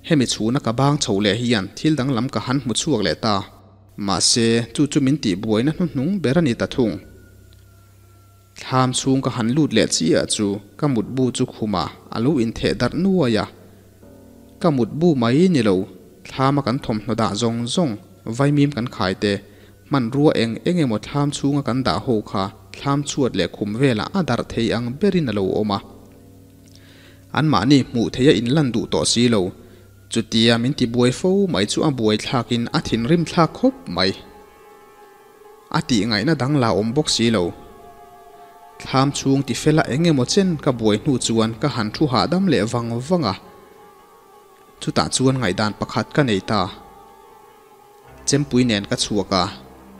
Hemi chhuna ka bang chho leh hian thil danglam ka han hmu chhuak leh ta. Mahse, chu chu min tihbuaina hnuhnung ber a ni ta thung. Thlam chhung ka han lut leh chiah chu ka mutbu chu khumah a lo intheh darh nuai a. Ka mutbu mai ni lo, thlama kan thawmhnaw dah zawng zawng, vaimim kan khai te, hmanrua eng eng emaw thlam chhunga kan dah ho kha thlam chhuat leh khum velah a darh thei ang berin a lo awm a. Anmahni hmuh theia inlan duh tawh si lo, chutia min tibuai fo mai chu a buaithlakin a thinrim thlak khawp mai. A tih ngaihna dang la awm bawk si lo. Thlam chhung ti fela eng emaw chen ka buai hnu chuan ka han thu hahdam leh vang vang a. Chutah chuan ngaihdan pakhat ka nei ta. Chempui nen ka chhuak a,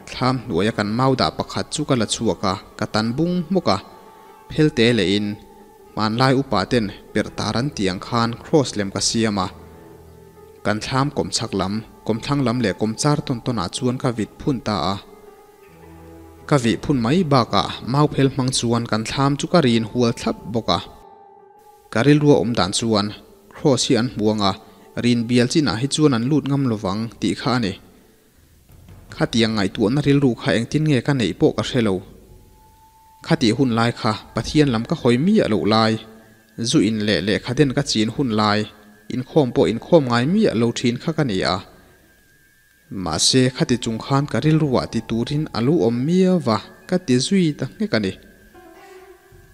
thlam hnuaia kan mau dah pakhat chu ka la chhuak a, ka tan bung hmawk a. Phelte lehin hmanlai upa ten perh tar an tih ang khan cross lem ka siam a. Kan thlam kawmchhak lam, kawmthlang lam leh kawmchar tawn tawnah chuan ka vit phun ta a. Ka vih phun mai bakah mauphel hmang chuan kan thlam chu ka rin hual thlap bawk a. Ka rilrua awm dan chuan Cross hi an hmu ang a, rin bial chinah hi chuan an lut ngam lovang tih kha a ni. Khatiang ngaihtuahna rilru kha engtin nge ka neih pawh ka hre lo. Khatih hun lai kha Pathian lam ka hawi miah loh lai, zu in leh lehkha den ka chin hun lai, inkhawm pawh inkhawm ngai miah lo thin kha ka ni a. Mahse khati chung khan ka rilruah ti turin a lo awm miau va, ka ti zui ta nghek a ni.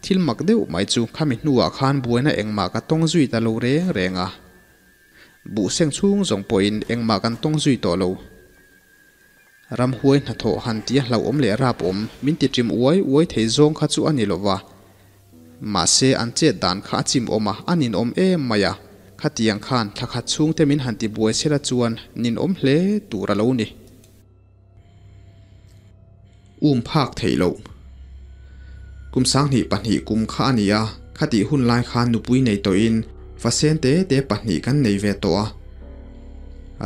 Thil mak deuh mai chu khami hnuah khan buaina engmah ka tawng zui ta lo reng reng a. Buh seng chhung zawng pawhin engmah kan tawng zui tawh lo. Ramhuai hnathawh han tia hlauhawm leh rapawm min ti ṭim uai uai thei zawng kha chu a ni lo va. Mahse an chet dan kha a chim awm a, a ninawm em mai a. Khatiang khan thla khat chhungte min han ti buai sela chuan ninawm hle tur a lo ni. Um phak theih loh. Kum 2002 kum kha a ni a, khatih hun lai khan nupui nei tawhin fa sen te te pahnih kan nei ve tawh a.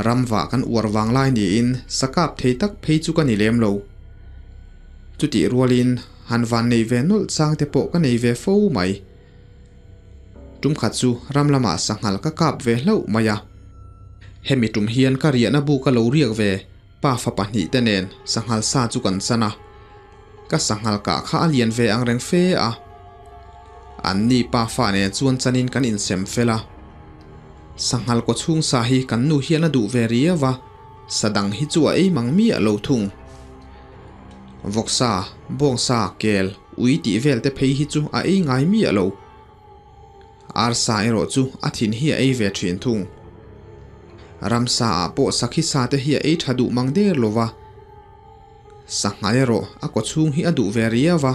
Ram vah kan uar vang lai niin sa kap thei tak phei chu ka ni lem lo. Chutih rualin han van nei ve nawlh chang te pawh ka nei ve fo mai. Tum khat chu ram lamah sanghal ka kap ve hlauh mai a. Hemi tum hian ka riahna bu ka lo riak ve pa fa pahnih te nen sanghal sa chu kan chan a. Ka sanghal kah kha a lian ve ang reng fe a. An ni pa fa nen chuan chanin kan insem fel a. Sanghal kaw chhung sa hi kan nu hian a duh ve riau a, sa dang hi chu a ei mang miah lo thung. Vawksa, bawngsa, kel, ui tih vel te phei hi chu a ei ngai miah lo. Arsa erawh chu a thin hi a ei ve thin thung. Ramsa ah pawh sakhi sa te hi a ei tha duh mang der lo va. Sangha erawh a kaw chhung hi a duh ve riau va.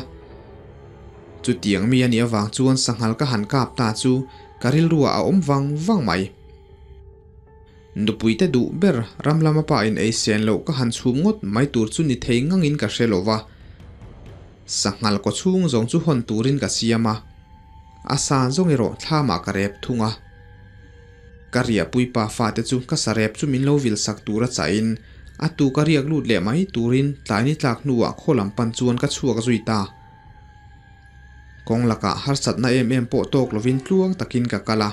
Chutiang mi a nih avang chuan sanghal ka han kap ta chu ka rilruah a awm vang vang mai. Nupuite duh ber ram lama pa in ei sen loh ka han chhum ngawt mai tur chu ni thei ngangin ka hre lo va. Sanghal kaw chhung zawng chu hawn turin ka siam a, a sa zawng erawh thlamah ka rep thung a. Ka riahpui pa fate chu ka sa rep chu min lo vil sak tur a chahin a tu ka riak lut leh mai turin tlai ni tlak hnuah khaw lam pan chuan ka chhuak zui ta. Kawng lakah harsatna em em pawh tawk lovin tluang takin ka kal a.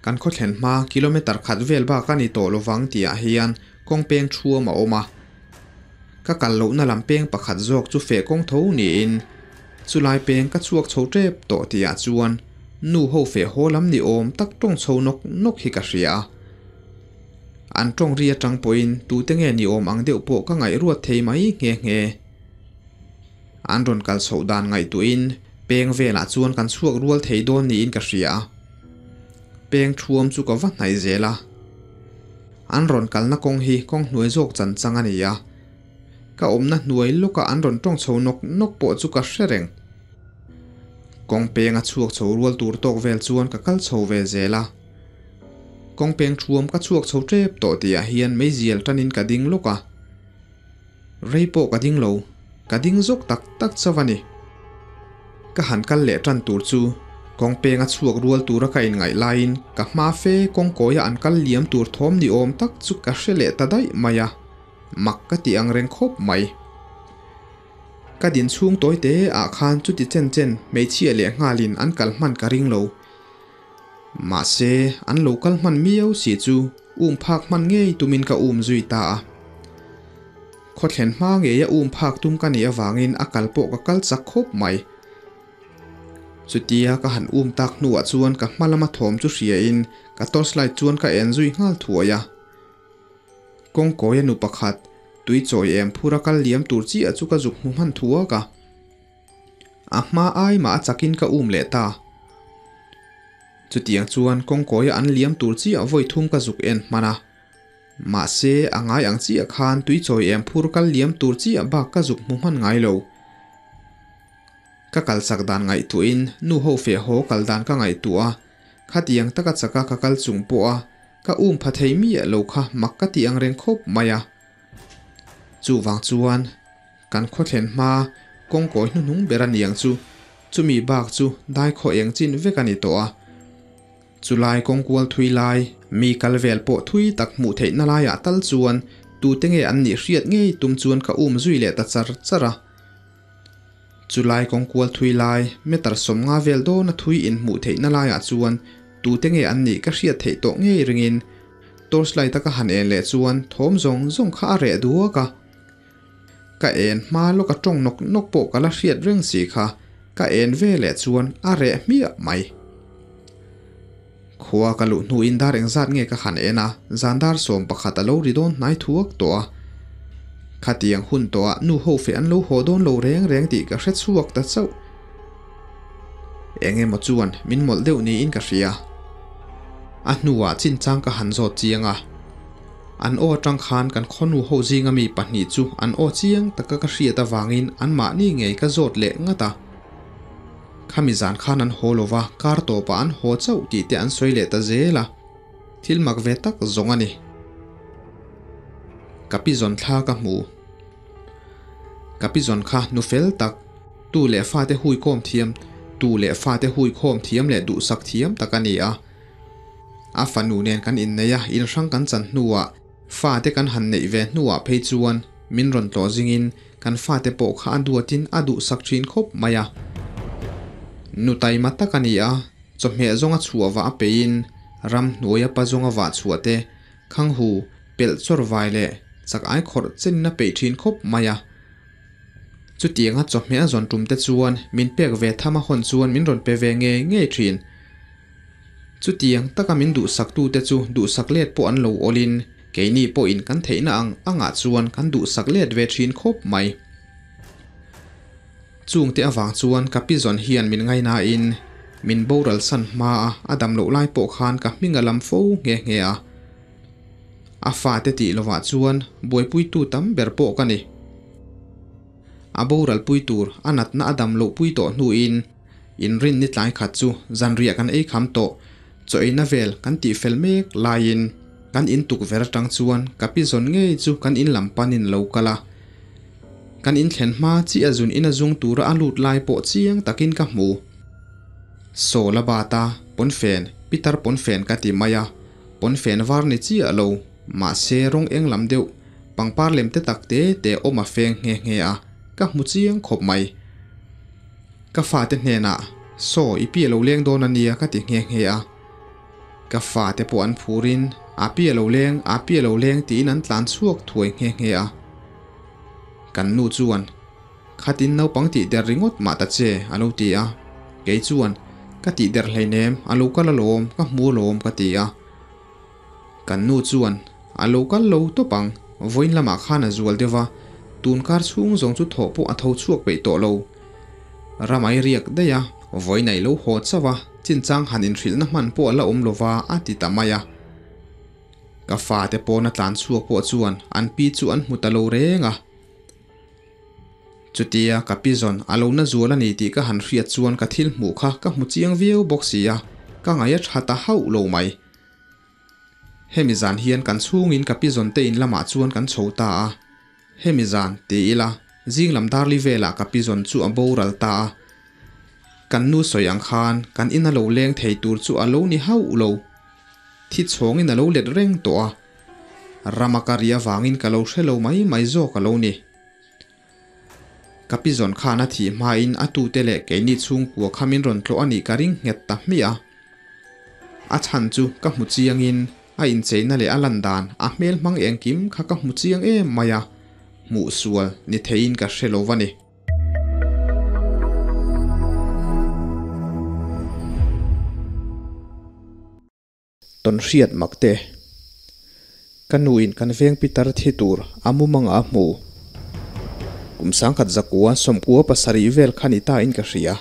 Kan khaw thlen hma kilometer khat vel bak a ni tawh lovang tihah hian kawng peng thuam a awm a. Ka kal lohna lam peng pakhat zawk chu feh kawng tho niin chulai peng ka chhuak chho tep tawh tihah chuan nu ho feh haw lam ni awm tak tawng chho nawk nawk hi ka hria a. An tawng ri atang pawhin tute nge ni awm ang deuh pawh ka ngaihruat thei mai nghe nghe. An rawn kal chhoh dan ngaihtuahin peng velah chuan kan chhuak rual thei dawn niin ka hria a. Peng thuam chu ka va hnaih zel a. An rawn kalna kawng hi kawng hnuai zawk chan chang a ni a. Ka awmna hnuai lawka an rawn tawng chho nawk nawk pawh chu ka hre reng. Kawng peng a chhuak chho rual tur tawk vel chuan ka kal chho ve zel a. Kawng peng thuam ka chhuak chho tep tawh tihah hian meizial tanin ka ding lawk a. Rei pawh ka ding lo, ka ding zawk tak tak chauh a ni. Ka han kal leh tan tur chu kawng peng a chhuak rual tura ka inngaih laiin ka hma fe kawng kawia an kal liam tur thawm ni awm tak chu ka hre leh ta daih mai a, mak ka ti ang reng khawp mai. Ka din chhung tawi te ah khan chuti chen chen hmeichhia leh nghalin an kal hman ka ring lo. Mahse, an lo kal hman miau si chu um phak hman ngei tumin ka um zui ta a. Khawthlen hma ngeia um phak tum ka nih avangin a kal pawh ka kal chak khawp mai. Chutia ka han um tak hnuah chuan ka hma lama thawm chu hriain ka torchlight chuan ka en zui nghal thuai a. Kawngkawia nu pakhat, tui chawi em phura kal liam tur chiah chu ka zuk hmu hman thuak a. A hma ai mah a chakin ka um leh ta. Chutiang chuan kawngkawia an liam tur chiah vawi thum ka zuk en hman a. Mahse, a ngai ang chiah khan tui chawi em phur kal liam tur chiah bak ka zuk hmu hman ngai lo. Ka kal chak dan ngaihtuahin nu ho feh haw kal dan ka ngaihtuah a, khatiang taka chaka ka kal chung pawh a ka um pha thei miah lo kha mak ka ti ang reng khawp mai a. Chuvang chuan kan khawthlen hma kawngkawi hnuhnung ber a niang chu chumi bak chu dai khaw eng chin vek a ni tawh a. Chulai kawngkual thui lai, mi kal vel pawh thui tak hmuh theihna laiah tal chuan tute nge an nih hriat ngei tum chuan ka um zui leh ta char char a. Chulai kawngkual thui lai, meter 50 vel dawna thui inhmuh theihna laiah chuan tute nge an nih ka hriat theih tawh ngei ringin torchlight a ka han en leh chuan thawm zawng zawng kha a reh duak a. Ka en hma lawk a tawng nawk nawk pawh ka la hriat reng si kha, ka en ve leh chuan a reh hmiah mai. Khua ka luh hnuin dar engzat nge ka han en a, zan dar 11 a lo ri dawn hnai thuak tawh a. Khatiang hun tawhah nu ho feh an lo haw dawn lo reng reng tih ka hre chhuak ta chauh. Eng emaw chuan min mawlh deuh niin ka hria. A hnuah chinchang ka han zawt chiang a. An aw atang khan kan khawnu ho zinga mi pahnih chu an aw chiang taka ka hriat avangin anmahni ngei ka zawt leh ngat a. Khami zan khan an haw lova, kar tawpah an haw chauh tih te an sawi leh ta zel a. Thil mak ve tak zawng a ni. Ka pi zawn thla ka hmu. Ka pi zawn kha nu fel tak, tu leh fate hui khawm thiam, tu leh fate hui khawm thiam leh duhsak thiam tak a ni a. A fanu nen kan innei a, inhrang kan chan hnuah, fate kan han neih ve hnuah phei chuan min rawn tlawh zingin kan fate pawh kha a duatin a duhsak thin khawp mai a. Nu taima tak a ni a, chawhmeh zawnga chhuah vah a peiin ram hnuaia pa zawnga vah chhuah te, khanghu, pelh chawr vai leh chak ai khawrh chenin a peih thin khawp mai a. Chutianga chawhmeh a zawn tum te chuan min pek ve tham a hawn chuan min rawn pe ve ngei ngei thin. Chutiang taka min duhsaktute chu duhsak let pawh an lo awlin, keini pawhin kan theihna ang angah chuan kan duhsak let ve thin khawp mai. Chungte avang chuan ka pi zawn hian min ngainain min boral san hma a, a dam loh lai pawh khan ka hming a lam fo nghe nghe a. A fate tih lovah chuan buaipuitu tam ber pawh ka ni. A boral pui tur a natna a dam loh pui tawh hnuin inrin ni tlai khat chu zanriah kan ei kham tawh. Chaw eina vel kan tih fel mek laiin kan in tukverh atang chuan ka pi zawn ngei chu kan in lam panin lo kal a. Kan in thlen hma chiah zun ina zung tura a lut lai pawh chiang takin ka hmu. Saw la bat a, pawnfen, pitar pawnfen ka ti mai a, pawnfen var ni chiah lo, mahse rawng eng lam deuh, pangpar lem te tak te te awm a feng nghe nghe a, ka hmu chiang khawp mai. Ka fate hnenah, Saw, i pi a lo leng dawn a nia ka ti nghe nghe a. Ka fate pawh an phurin, A pi a lo leng, a pi a lo leng tiin an tlan chhuak thuai nghe nghe a. Kan nu chuan, Khatin naupang tih der ringawt mah ta che, a lo ti a. Kei chuan, Ka tih der hleinem, a lo kal alawm, ka hmu alawm ka ti a. Kan nu chuan, A lo kal lo tawp ang, vawiin lamah khan a zual deuh va, tun kar chhung zawng chu thawh pawh a tho chhuak peih tawh lo. Ramai riak daih a, vawiin a i lo haw chauh a, chinchang han inhrilhna hman pawh a la awm lo va, a ti ta mai a. Ka fate pawna tlan chhuak pawh chuan an pi chu an hmu ta lo reng a. Chutia ka pi zawn a lo na zual a ni tih ka han hriat chuan ka thil hmuh kha ka hmu chiang viau bawk si a, ka ngaih a tha ta hauh lo mai. Hemi zan hian kan chhungin ka pi zawn te in lamah chuan kan chho ta a. Hemi zan, ti ila, zing lam darli velah ka pi zawn chu a boral ta a. Kan nu sawi ang khan kan in a lo leng thei tur chu a lo ni hauh lo. Thi chhawngin a lo let reng tawh a. Rama ka ri avangin ka lo hre lo mai mai zawk a lo ni. Ka pi zawn khan a thih hmain a tute leh keini chhungkua kha min rawn tlawh a nih ka ring nghet ta hmiah a. A chhan chu ka hmu chiangin a incheina leh a lan dan a hmel hmang engkim kha ka hmu chiang em mai a, hmuh sual ni theiin ka hre lo va ni. Tawnhriat mak te. Ka nuin kan veng pitar thi tur a mumanga a hmu. Kum sangkhat zakua sawmkua pasarih vel kha ni ta in ka hria.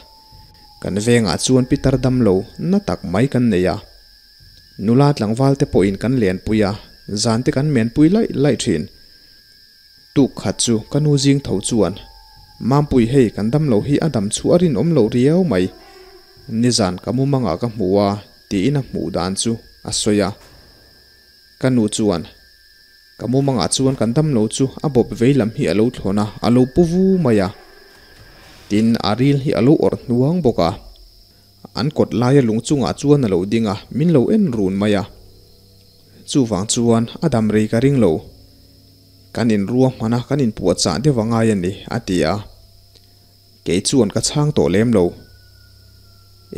Kan vengah chuan pitar damlo na tak mai kan nei a. Nula tlangval te pawhin kan lenpui a, zan te kan menpui laih laih thin. Tuk khat chu ka nu zing tho chuan, Mampui hei kan damlo hi a dam chhuah a rinawm loh riau mai. Nizan ka mumangah ka hmu a tiin a hmuh dan chu a sawi a. Ka nu chuan, Ka mumangah chuan kan damlo chu a bawp vei lam hi a lo thlawn a, a lo pu vu mai a. Tin, a ril hi a lo awrh hnuang bawk a. An kawt laia lung chungah chuan a lo ding a, min lo en run mai a. Chuvang chuan a dam rei ka ring lo. Kan inruahman a, kan inpuahchah deuh a ngai a ni, a ti a. Kei chuan ka chhang tawh lem lo.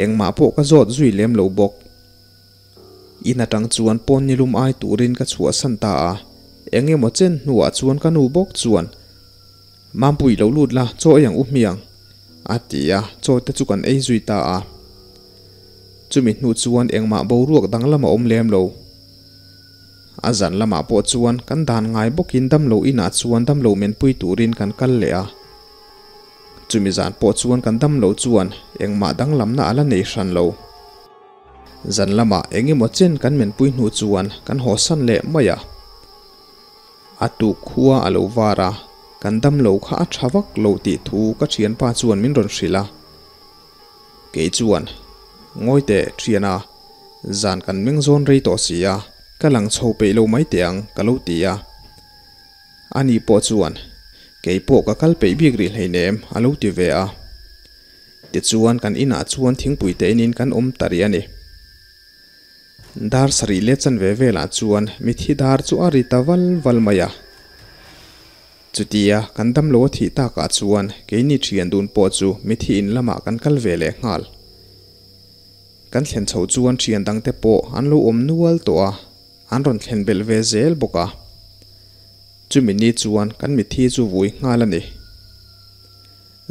Engmah pawh ka zawt zui lem lo bawk. In atang chuan pawn nilum ai turin ka chhuahsan ta a. Eng emaw chen hnuah chuan ka nu bawk chuan, Mampui lo lut la, chaw ei ang u hmiang, a ti a, chaw te chu kan ei zui ta a. Chumi hnu chuan engmah boruak danglam a awm lem lo. A zan lamah pawh chuan kan dan ngai bawkin damlo inah chuan damlo menpui turin kan kal leh a. Chumi zan pawh chuan kan damlo chuan engmah danglamna a la nei hran lo. Zan lamah eng emaw chen kan menpui hnu chuan kan hawsan leh mai a. A tuk khua a lo var a, kan damlo kha a tha vak lo tih thu ka thianpa chuan min rawn hrilh a. Kei chuan, Ngawi teh thiana, zan kan meng zawn rei tawh si a, ka lang chho peih lo mai teh ang, ka lo ti a. Ani pawh chuan, Kei pawh ka kal peih bik rih hleinem, a lo ti ve a. Tichuan kan inah chuan thingpui te inin kan awm ta rih a ni. Dar sarih leh chanve velah chuan mithi dar chu a ri ta val val mai a. Chutia kan damlo a thih takah chuan keini thian dun pawh chu mithi in lamah kan kal ve leh nghal. Kan thlen chho chuan thian dangte pawh an lo awm nual tawh a, an rawn thlen belh ve zel bawk a. Chumi ni chuan kan mithi chu vui nghal a ni.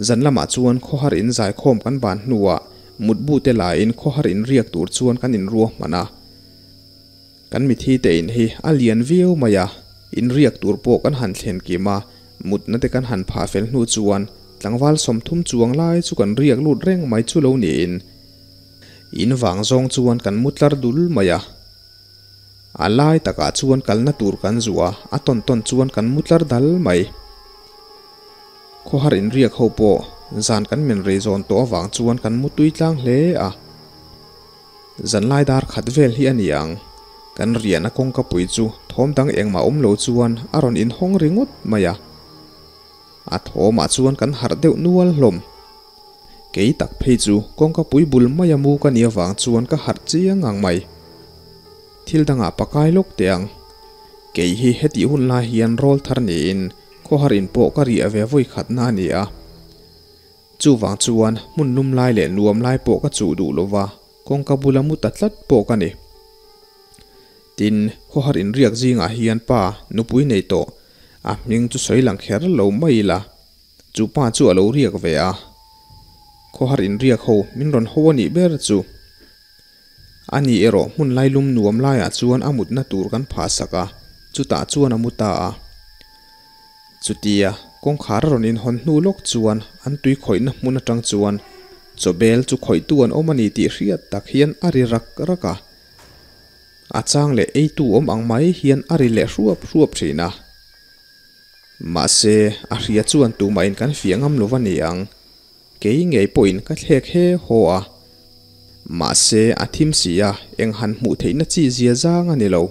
Zan lamah chuan khawhar in zaikhawm kan ban hnuah mutbu te laiin khawhar in riak tur chuan kan inruahman a. Kan mithi te in hi a lian viau mai a, in riak tur pawh kan han thlen kim a, mutna te kan han phah fel hnu chuan tlangval 30 chuang lai chu kan riak lut reng mai chu lo niin in vang zawng chuan kan mu tlar dul mai a. A lai takah chuan kalna tur kan zuah a, a tawn tawn chuan kan mu tlar dal mai. Khawhar in riak ho pawh zan kan men rei zawn tawh avang chuan kan mu tui tlang hle a. Zanlai dar khat vel hi a ni ang. Kan riahna kawngka pui chu thawm dang engmah awm lo chuan a rawn inhawng ringawt mai a. A thawmah chuan kan harh deuh nual hlawm. Kei tak phei chu kawngka pui bul maia mu ka nih avang chuan ka harh chiang ang mai. Thil dangah pakai lawk teh ang. Kei hi hetih hun lai hian rawl thar niin khawhar in pawh ka riah ve vawi khatna a ni a. Chuvang chuan hmun lum lai leh nuam lai pawh ka chuh duh lova kawngka bula mu ta tlat pawh ka ni. Tin, khawhar inriak zingah hian pa nupui nei tawh a hming chu sawi lang kher lo mai ila. Chu pa chu a lo riak ve a. Khawhar inriak ho min rawn ho a nih ber chu. A ni erawh hmun lailum nuam laiah chuan a mutna tur kan phah sak a, chutah chuan a mu ta a. Chutia kawngkhar a rawn inhawn hnu lawk chuan an tui khawihna hmun atang chuan chawbel chu khawihtu an awm a ni tih hriat tak hian a ri rak rak a. A chang leh eitu awm ang mai hian a ri leh hruap hruap thin a. Mahse, a hria chuan tumahin kan fiah ngam lo va ni ang. Kei ngei pawhin ka thlek he haw a. Mahse, a thim si a, eng han hmuh theihna chi zia zang a ni lo.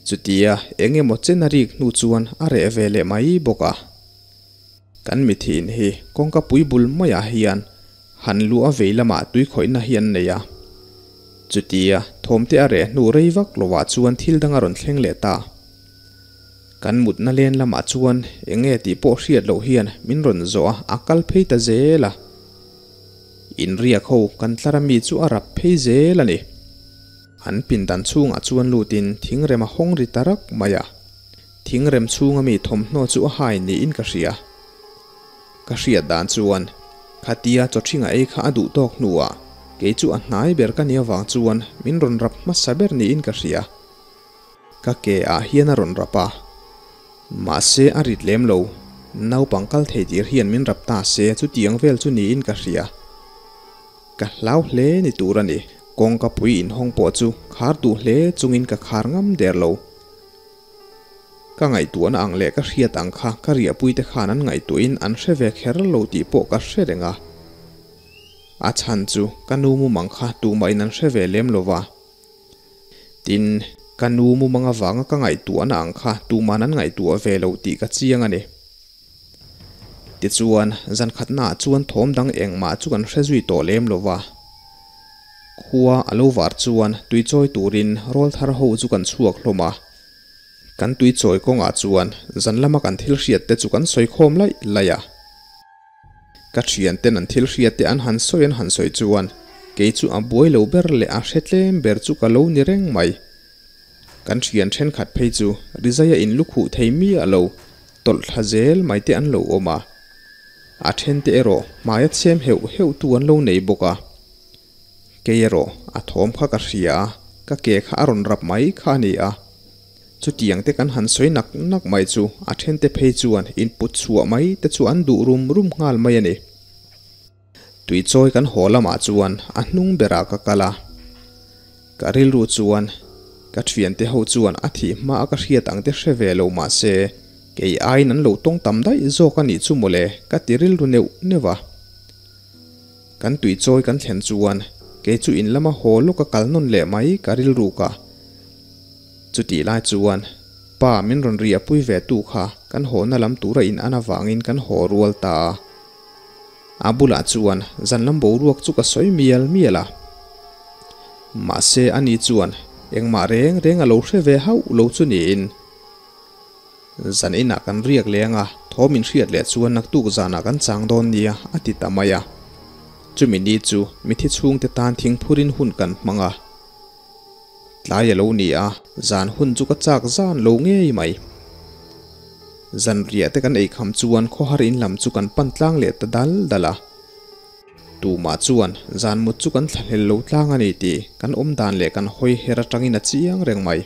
Chutia eng emaw chen a rik hnu chuan a reh ve leh mai bawk a. Kan mithiin hi kawngka pui bul maiah hian han luh a vei lamah tui khawihna hi an nei a. Chutia thawmte a reh hnu rei vak lovah chuan thil dang a rawn thleng leh ta. Kan mutna len lamah chuan eng nge tih pawh hriat loh hian min rawn zawh a, a kal phei ta zel a. Inriak ho kan tlar ami chu a rap phei zel a ni. An pindan chhungah chuan lutin thingrem a hawng ri ta rak mai a. Thingrem chhunga mi thawmhnaw chu a hai niin ka hria. Ka hriat dan chuan khatia chawṭhinga ei kha a duh tawk hnuah kei chu a hnai ber ka nih avang chuan min rawn rap hmasa ber niin ka hria. Ka ke ah hian a rawn rap a, mahse a rit lem lo, naupang kal thei tir hian min rap ta se chutiang vel chu niin ka hria. Ka hlau hle ni tur a ni, kawngka pui inhawng pawh chu khar duh hle chungin ka khar ngam der lo. Ka ngaihtuahna ang leh ka hriat ang kha ka riahpuite khan an ngaihtuahin an hre ve kher lo tih pawh ka hre reng a. A chhan chu ka nu mumang kha tumahin an hre ve lem lo va. Tin, ka nu mumang avanga ka ngaihtuahna ang kha tuman an ngaihtuah ve lo tih ka chiang a ni. Tichuan, zan khatnaah chuan thawm dang engmah chu kan hre zui tawh lem lo va. Khua a lo var chuan tui chawi turin rawl thar ho chu kan chhuak hlawm a. Kan tui chawi kawngah chuan zan lama kan thil hriat te chu kan sawi khawm laih laih a. Ka thian ten an thil hriat te an han sawi an han sawi chuan kei chu a buai lo ber leh a hre tlem ber chu ka lo ni reng mai. Kan thian thenkhat phei chu rizaia in lukhuh thei miah lo tawlh thla zel mai te an lo awm a. A then te erawh hmaia chhem heuh heuh tu an lo nei bawk a. Kei erawh a thawm kha ka hria a, ka ke kha a rawn rap mai kha a ni a. Chutiang te kan han sawi nak nak mai chu a then te phei chuan input chhuah mai te chu an duh rum rum nghal mai a ni. Tui chawi kan haw lamah chuan a hnung berah ka kal a. Ka rilru chuan ka thiante ho chuan a thih hma a ka hriat ang te hre ve lo mah se kei aiin an lo tawng tam daih zawk a nih chu mawle ka ti rilru neuh neuh a. Kan tui chawi kan thlen chuan kei chu in lama haw lawk a kal nawn leh mai ka rilru ka. Chutih lai chuan pa min rawn ri a pui ve tu kha kan hawhna lam tura in an avangin kan haw rual ta a. A bulah chuan zan lam boruak chu ka sawi mial mial a. Mahse ani chuan engmah reng reng a lo hre ve hauh lo chu niin. Zan inah kan riak leng a, thawm in hriat leh chuan naktuk zanah kan chang dawn nia a ti ta mai a. Chumi ni chu mithi chhungte tan thingphurin hun kan hmang a. Tlai a lo ni a, zan hun chu ka chak zan lo ngei mai. Zan riah te kan ei kham chuan khawhar in lam chu kan pan tlang leh ta dal dal a. Tumah chuan zan mut chu kan thlahlel lo tlang a ni tih kan awm dan leh kan hawi her atangin a chiang reng mai.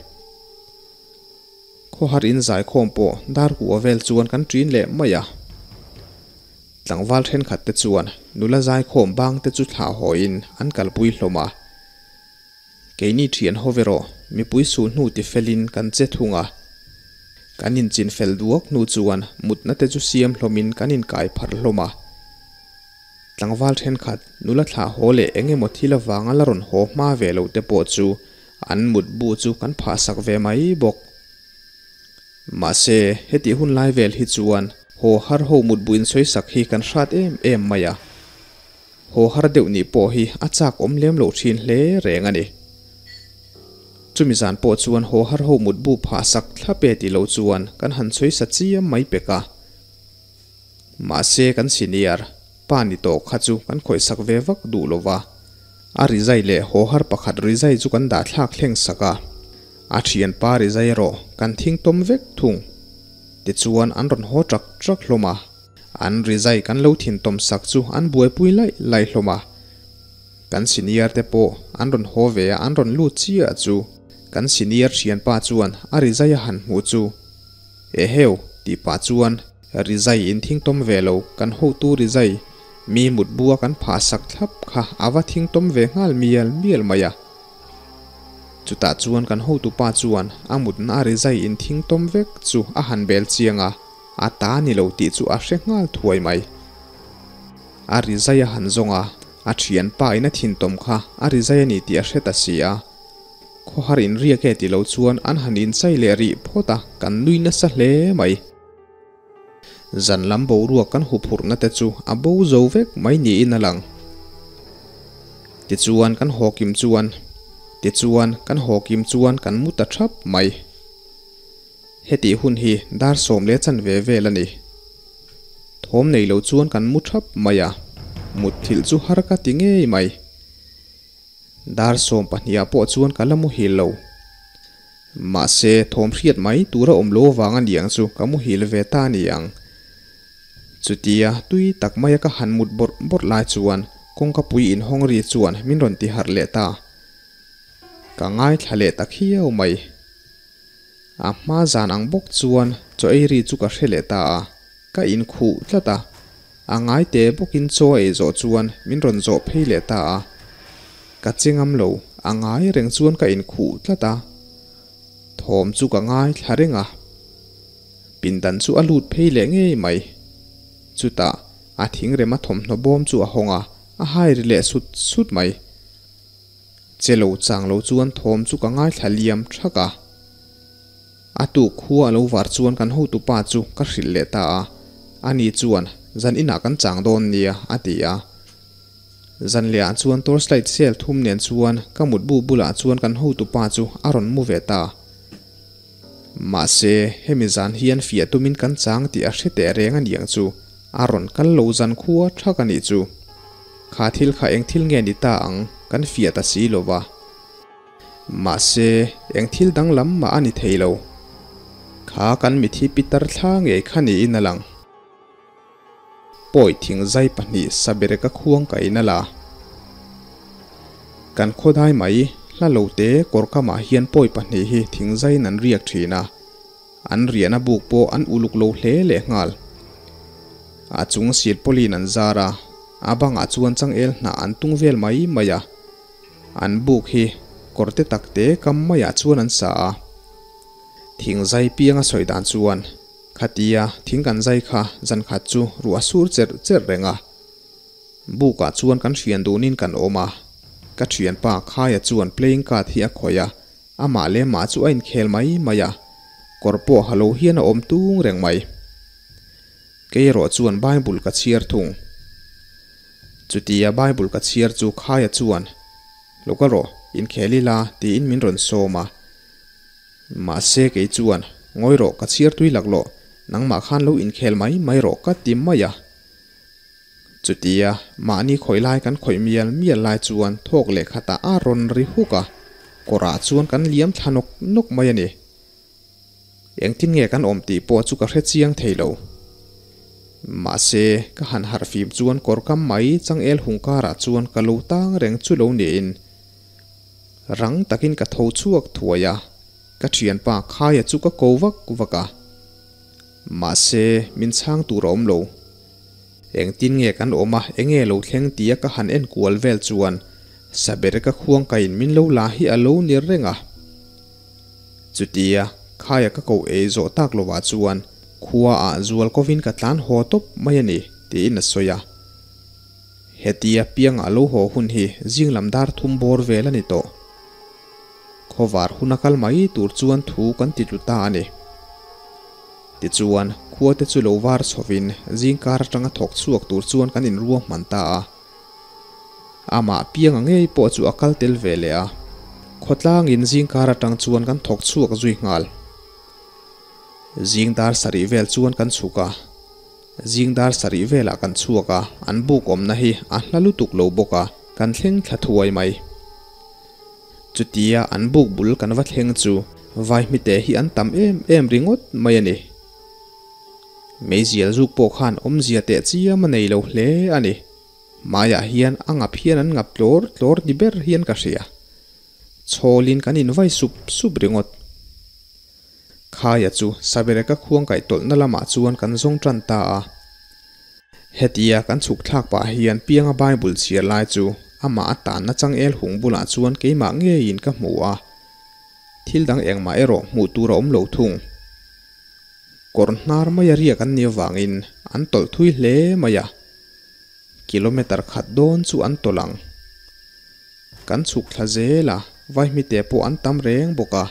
Khawhar in zaikhawm pawh dar kua vel chuan kan ṭin leh mai a. Tlangval thenkhat te chuan nula zaikhawm bang te chu thlah hawiin an kalpui hlawm a. Keini thian ho ve rawh, mipui sulhnu ti felin kan che thung a. Kan inchin fel duak hnu chuan mutna te chu siam hlawmin kan inkai pharh hlawm a. Tlangval thenkhat nula thlah haw leh eng emaw thil avanga la rawn haw hma ve lo te pawh chu an mutbu chu kan phahsak ve mai bawk. Mahse, hetih hun lai vel hi chuan haw har ho mutbu insawisak hi kan hrat em em mai a. Haw har deuh nih pawh hi a chak awm lem loh thin hle reng a ni. Chumi zan pawh chuan haw har ho mutbu phahsak thlap e tih loh chuan kan han sawisa chiam mai pek a. Mahse kan senior pa ni tawh kha chu kan khawihsak ve vak duh lo va, a rizai leh haw har pakhat rizai chu kan dah thlak thleng sak a, a thianpa rizai erawh kan thing tawm vek thung. Tichuan an rawn haw trak trak hlawm a, an rizai kan lo thin tawm sak chu an buaipui laih laih hlawm a. Kan senior te pawh an rawn haw ve a, an rawn lut chiah chu kan senior thianpa chuan a rizai a han hmuh chu, Eheu, tih pah chuan rizai in thing tawm ve lo, kan hotu rizai mi mutbu a kan phah sak thlap kha a va thing tawm ve nghal mial mial mai a. Chutah chuan kan hotu pa chuan a mutna a rizai in thing tawm vek chu a han bel chiang a, a ta ni lo tih chu a hre nghal thuai mai. A rizai a han zawng a, a thianpa in a thin tawm kha a rizai a ni tih a hre ta si a. Khawhar in riak e ti lo chuan an han inchai leh rih phawt a, kan nui nasa hle mai. Zan lam boruak kan huphurhna te chu a bo zo vek mai niin a lang. Tichuan kan haw kim chuan Tichuan kan haw kim chuan kan mu ta thap mai. Hetih hun hi dar 10 leh chanve vel a ni. Thawm nei lo chuan kan mu thap mai a, mutthilh chu har ka ti ngei mai. Dar 12 ah pawh chuan ka la muhil lo. Mahse, thawm hriat mai tura awm lo avang a niang chu ka muhil ve ta a ni ang. Chutia tui tak maia ka han mut bawrh bawrh lai chuan kawngka pui inhawng ri chuan min rawn ti harh leh ta. Ka ngaithla leh ta khiau mai. A hma zan ang bawk chuan chaw ei ri chu ka hre leh ta a, ka inkhuh tlat a. A ngai te bawkin chaw a ei zawh chuan min rawn zawh phei leh ta a. Ka che ngam lo, a ngai reng chuan ka inkhuh tlat a. Thawm chu ka ngai thla reng a. Pindan chu a lut phei leh ngei mai. Chutah a thingrema thawmhnaw bawm chu a hawng a, a hai ri leh sut sut mai. Che lo chang lo chuan thawm chu ka ngaithla liam thak a. A tuk khua a lo var chuan kan hotupa chu ka hrilh leh ta a, ani chuan zan inah kan chang dawn nia a ti a. Zan lehah chuan torchlight sel thum nen chuan ka mutbu bulah chuan kan hotupa chu a rawn mu ve ta. Mahse, hemi zan hian fiah tumin kan chang tih a hre teh reng a niang chu a rawn kal lo zan khua thak a nih chu. Kha thil kha eng thil nge ni ta ang kan fiah ta si lo va. Mahse, eng thil danglam mah a ni thei lo. Kha kan mithi pitar thla ngei kha niin a lang. Pawi thing zai pahnih sabereka khuang ka in a la. Kan khawdai mai, hla lo te kawr kamah hian pawi pahnih hi thing zaiin an riak thin a. An riahna buk pawh an uluk lo hle lehnghal. A chung silpawlin an zar a, a bangah chuan changel hnah an tung vel mai mai a. An buk hi kawr te tak te kam maiah chuan an sa a. Thing zai pianga sawi dan chuan khatia thing kan zai kha zan khat chu ruah sur cherh cherh reng a. Bukah chuan kan thian dunin kan awm a. Ka thianpa Khaia chuan playing card hi a khawih a, amah leh mah chu a inkhel mai mai a. Kawr pawh ha lo hian a awm tung reng mai. Kei erawh chuan Bible ka chhiar thung. Chutia Bible ka chhiar chu Khaia chuan, Lo kal rawh, inkhel ila, tiin min rawn sawm a. Mahse kei chuan, Ngawi rawh, ka chhiar tui laklawh, nangmah khan lo inkhel mai mai rawh ka ti mai a. Chutia mahni khawih lai kan khawih mial mial lai chuan thawk leh khatah a rawn ri huk a, kawrah chuan kan liam thla nawk nawk mai a ni. Engtin nge kan awm tih pawh chu ka hre chiang thei lo. Mahse, ka han harh fim chuan kawr kam mai changel hung karah chuan ka lo tang reng chu lo niin rang takin ka tho chhuak thuai a, ka thianpa Khaia chu ka ko vak vak a. Mahse, min chhang tur a awm lo. Engtin nge kan awm a, enge lo thleng tia ka han en kual vel chuan Sabereka khuangkaiin min lo la hi a lo ni reng a. Chutia, Khaia ka ko ei zawh tak lovah chuan khua ah zual kovin ka tlan haw tawp mai a ni, tiin a sawi a. Hetia pianga lo haw hun hi zing lam dar thum bawr vel a ni tawh. Khawvar hun a kal mai tur chuan thu kan ti tlu ta a ni. Tichuan, khua te chu lo var chhovin zingkar atanga thawk chhuak tur chuan kan inruahman ta a. Amah pianga ngei pawh chu a kal tel ve leh a. Khawtlangin zingkar atang chuan kan thawk chhuak zui nghal. Zing dar sarih vel chuan kan chhuk a. Zing dar sarih velah kan chhuak a, an buk awmna hi a hla lutuk lo bawk a, kan thleng thla thuai mai. Chutia an buk bul kan va thleng chu vaihmite hi an tam em em ringawt mai a ni. Meizial zuk pawh khan awmzia teh chiam a nei lo hle a ni. Hmaiah hian a ngap hian an ngap tlawr tlawr ni ber hian ka hria. Chhawlin kan invai sup sup ringawt. Khaia chu Sabereka khuang kaih tawlhna lamah chuan kan zawng tan ta a. Hetia kan chhuk thlak pah hian pianga Bible chhiar lai chu amah a tanna changel hung bulah chuan keimah ngeiin ka hmu a. Thil dang engmah erawh hmuh tur a awm lo thung. Kawr hnar maia riak an nih avangin an tawlh thui hle mai a. Kilometer khat dawn chu an tawlh ang. Kan chhuk thla zel a, vaihmite pawh an tam reng bawk a.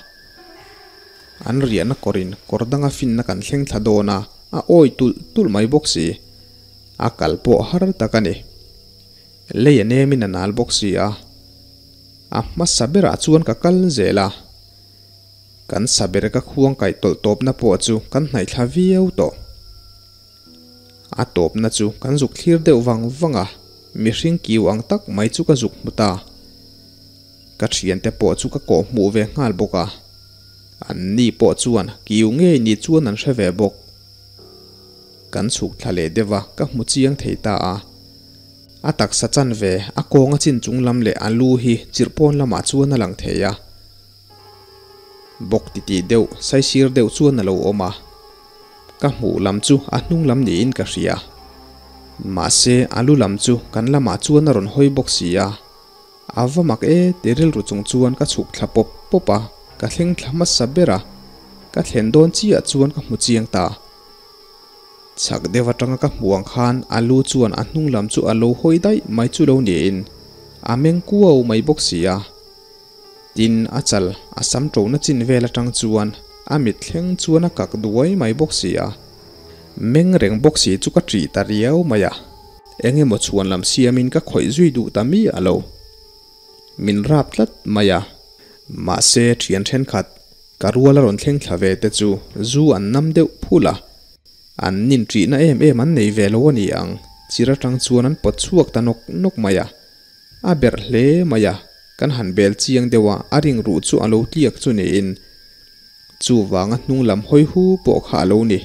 An riahna kawrin kawr danga finna kan thleng thla dawn a, a awi tulh tulh mai bawk si. A kal pawh har tak a ni. Lei a nemin a nal bawk si a. A hmasa berah chuan ka kal zel a. Kan sa ber ka khuang kaih tawlh tawpna pawh chu kan hnaih thla viau tawh. A tawpna chu kan zuk thlir deuh vang vang a, mihring kiu ang tak mai chu ka zuk hmu ta. Ka thiante pawh chu ka kawh hmuh ve nghal bawk a, an ni pawh chuan kiu ngei ni chuan an hre ve bawk. Kan chhuk thla leh deuh a, ka hmu chiang thei ta a. A taksa chanve, a kawnga chin chung lam leh a lu hi chirhpawn lamah chuan a lang thei a. Bawk titih deuh, saisir deuh chuan a lo awm a. Ka hmuh lam chu a hnung lam niin ka hria. Mahse, a lu lam chu kan lamah chuan a rawn hawi bawk si a. A va mak e ti rilru chung chuan ka chhuk thla pawp pawp a, ka thleng thla hmasa ber a. Ka thlen dawn chiah chuan ka hmu chiang ta. Chhak deuh atanga ka hmuh ang khan a lu chuan a hnung lam chu a lo hawi daih mai chu lo niin a meng kuau mai bawk si a. Tin, a chal a sam ṭohna chin vel aṭang chuan a mit thleng chuan a kak duai mai bawk si a. Meng reng bawk si chu ka ṭih ta riau mai a. Eng emaw chhuan lam siamin ka khawih zui duh ta mi a lo. Min rap tlat mai a. Mahse, ṭhian ṭhenkhat ka rual a rawn thleng thla ve te chu zu an nam deuh phul a. An nin ṭihna em em an nei ve lo a ni ang, chir aṭang chuan an pawt chhuak ta nawk nawk mai a. A berh hle mai a, kan han bel chiang deuh a, a ring ruh chu a lo tliak chu niin chuvanga hnung lam hawi hu pawh kha a lo ni.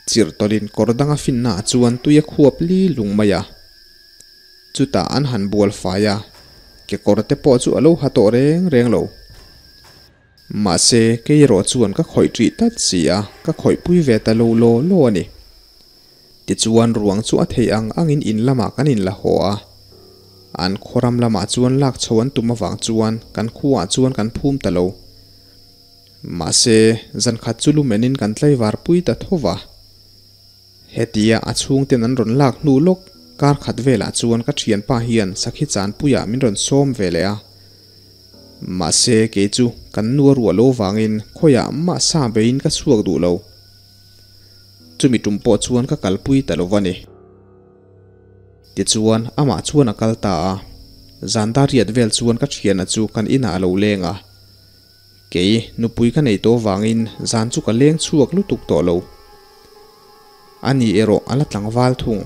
Chirh tawlhin kawr danga finna ah chuan tui a khuap li lung mai a, chutah an han bual fai a, kekawr te pawh chu a lo ha tawh reng reng lo. Mahse, kei erawh chuan ka khawih ṭih tlat si a, ka khawih pui ve ta lo law law a ni. Tichuan ruang chu a theih ang angin in lamah kan inla haw a. An khawram lamah chuan lak chho an tum avang chuan kan khuaah chuan kan phum ta lo. Mahse, zan khat chu lumenin kan tlaivar pui ta tho va. Hetia a chhungten an rawn lak hnu lawk kar khat velah chuan ka thianpa hian sakhi chanpuiah min rawn sawm ve leh a. Mahse, kei chu kan nu a ruah lo vangin khawiah mah sa beiin ka chhuak duh lo. Chumi tum pawh chuan ka kalpui ta lo va ni. Tichuan, amah chuan a kal ta a. Zan dar riat vel chuan ka thiana chu kan inah a lo leng a. Kei, nupui ka nei tawh vangin zan chu ka leng chhuak lutuk tawh lo. Ani erawh a la tlangval thung.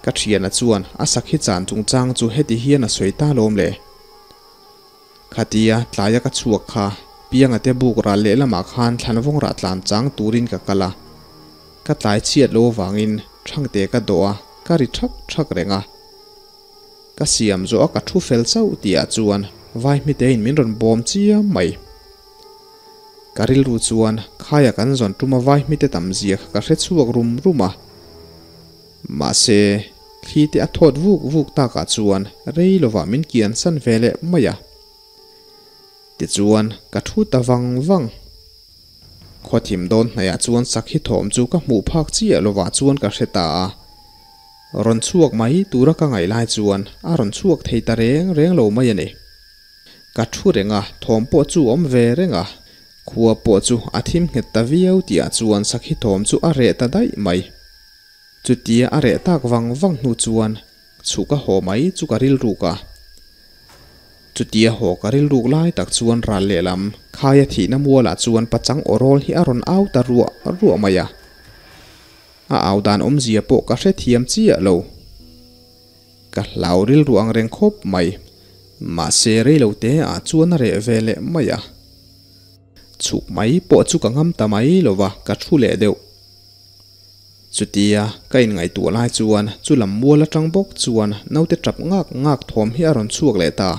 Ka thiana chuan a sakhi chan chungchang chu heti hian a sawi ta lawm le. Khatia tlaia ka chhuak kha Pianga te buk ral lehlamah khan thlanvawng rah tlan chang turin ka kal a. Ka tlai chhiat lo avangin Thangte ka dawh a, ka ri thak thak reng a. Ka siam zawh a ka thu fel chauh tihah chuan Vaihmitein min rawn bawm chiam mai. Ka rilru chuan khaia kan zawn tuma Vaihmite tam zia kha ka hre chhuak rum rum a. Mahse, thli te a thawt vuk vuk takah chuan rei lovah min kian san ve leh mai a. Tichuan, ka thu ta vang vang. Khaw thim dawn hnaihah chuan sakhi thawm chu ka hmuh phak chiah lovah chuan ka hre ta a. Rawn chhuak mai tura ka ngaih lai chuan a rawn chhuak thei ta reng reng lo mai a ni. Ka thu reng a, thawm pawh chu awm ve reng a. Khua pawh chu a thim nghet ta viau tihah chuan sakhi thawm chu a reh ta daih mai. Chutia a reh tak vang vang hnu chuan Chhuk a haw mai chu ka rilruk a. Chutia haw ka rilruk lai tak chuan ral lehlam khaia thihna mualah chuan pachang awrawl hi a rawn au ta ruah ruah mai a. A au dan awmzia pawh ka hrethiam chiah lo. Ka hlau rilru ang reng khawp mai. Mahse reilo te ah chuan a reh ve leh mai a. Chhuk mai pawh chu ka ngam ta mai lo va, ka thu leh deuh. Chutia ka inngaihtuah lai chuan chu lam mual atang bawk chuan naute tap ngak ngak thawm hi a rawn chhuak leh ta.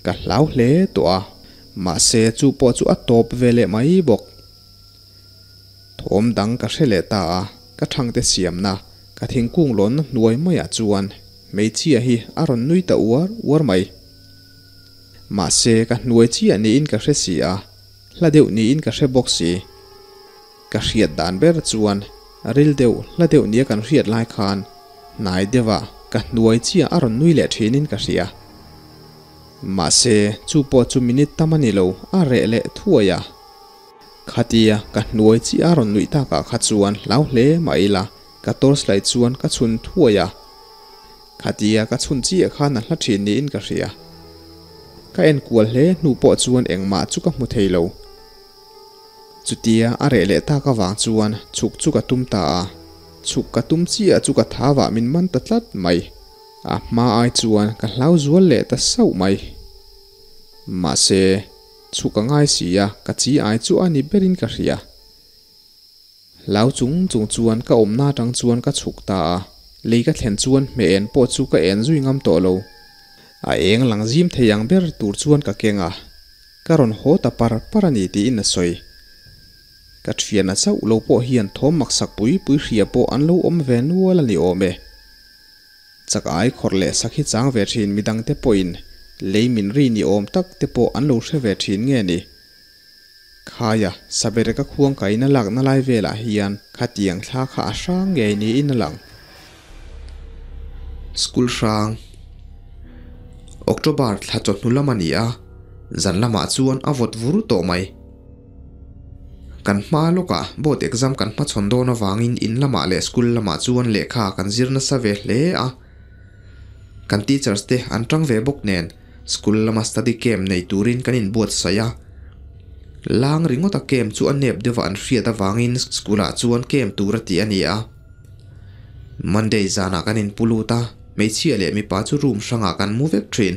Ka hlau hle tawh a, mahse chu pawh chu a tawp ve leh mai bawk. Thawm dang ka hre leh ta a, ka thangte siamna, ka thingkung lawnna hnuai maiah chuan hmeichhia hi a rawn nui ta uar uar mai. Mahse ka hnuai chiah niin ka hre si a, hla deuh niin ka hre bawk si. Ka hriat dan ber chuan ril deuh hla deuh nia kan hriat lai khan hnai deuhah ka hnuai chiah a rawn nui leh thinin ka hria. Mahse, chu pawh chu minute tam a ni lo, a reh leh thuai a. Khatia ka hnuai chiah a rawn nuih takah kha chuan hlau hle mah ila ka torchlight chuan ka chhun thuai a. Khatia ka chhun chiah khan a hla thin niin ka hria. Ka enkual hle hnu pawh chuan engmah chu ka hmu thei lo. Chutia a reh leh tak avang chuan chhuk chu ka tum ta a, chhuk ka tum chiah chu ka thavah min man ta tlat mai. A hma ai chuan ka hlau zual leh ta sauh mai. Mahse, chhuk a ngai si a, ka chi ai chu a ni berin ka hria. Hlau chung chung chuan ka awmna atang chuan ka chhuk ta a, lei ka thlen chuan hmeh en pawh chu ka en zui ngam tawh lo. A eng lang zim thei ang ber tur chuan ka keng a. Ka rawn haw ta par par a ni tiin a sawi. Ka thiana chauh lo pawh hian thawm maksak pui pui hria pawh an lo awm ve nual a ni awm e. Chak ai khawrh leh sak hi chang ve thin midangte pawhin lei min ri ni awm tak te pawh an lo hre ve thin nge ni. Khaia, Sabereka khuang kaina lakna lai velah hian khatiang thla kha a hrang ngei niin a lang. School hrang. October thla chawhnu lam a ni a, zan lamah chuan a vawt vur tawh mai. Kan hma lawkah board exam kan hmachhawn dawn avangin in lamah leh school lamah chuan lehkha kan zir nasa ve hle a. Kan teachers te an tang ve bawk nen school lama study camp nei turin kan inbuatsaih a. Lang ringawta camp chu a nep deuhva an hriat avangin school ah chuan camp tur a tih a ni a. Monday zanah kan inpu lut a, hmeichhia leh mipa chu room hrangah kan mu vek thin.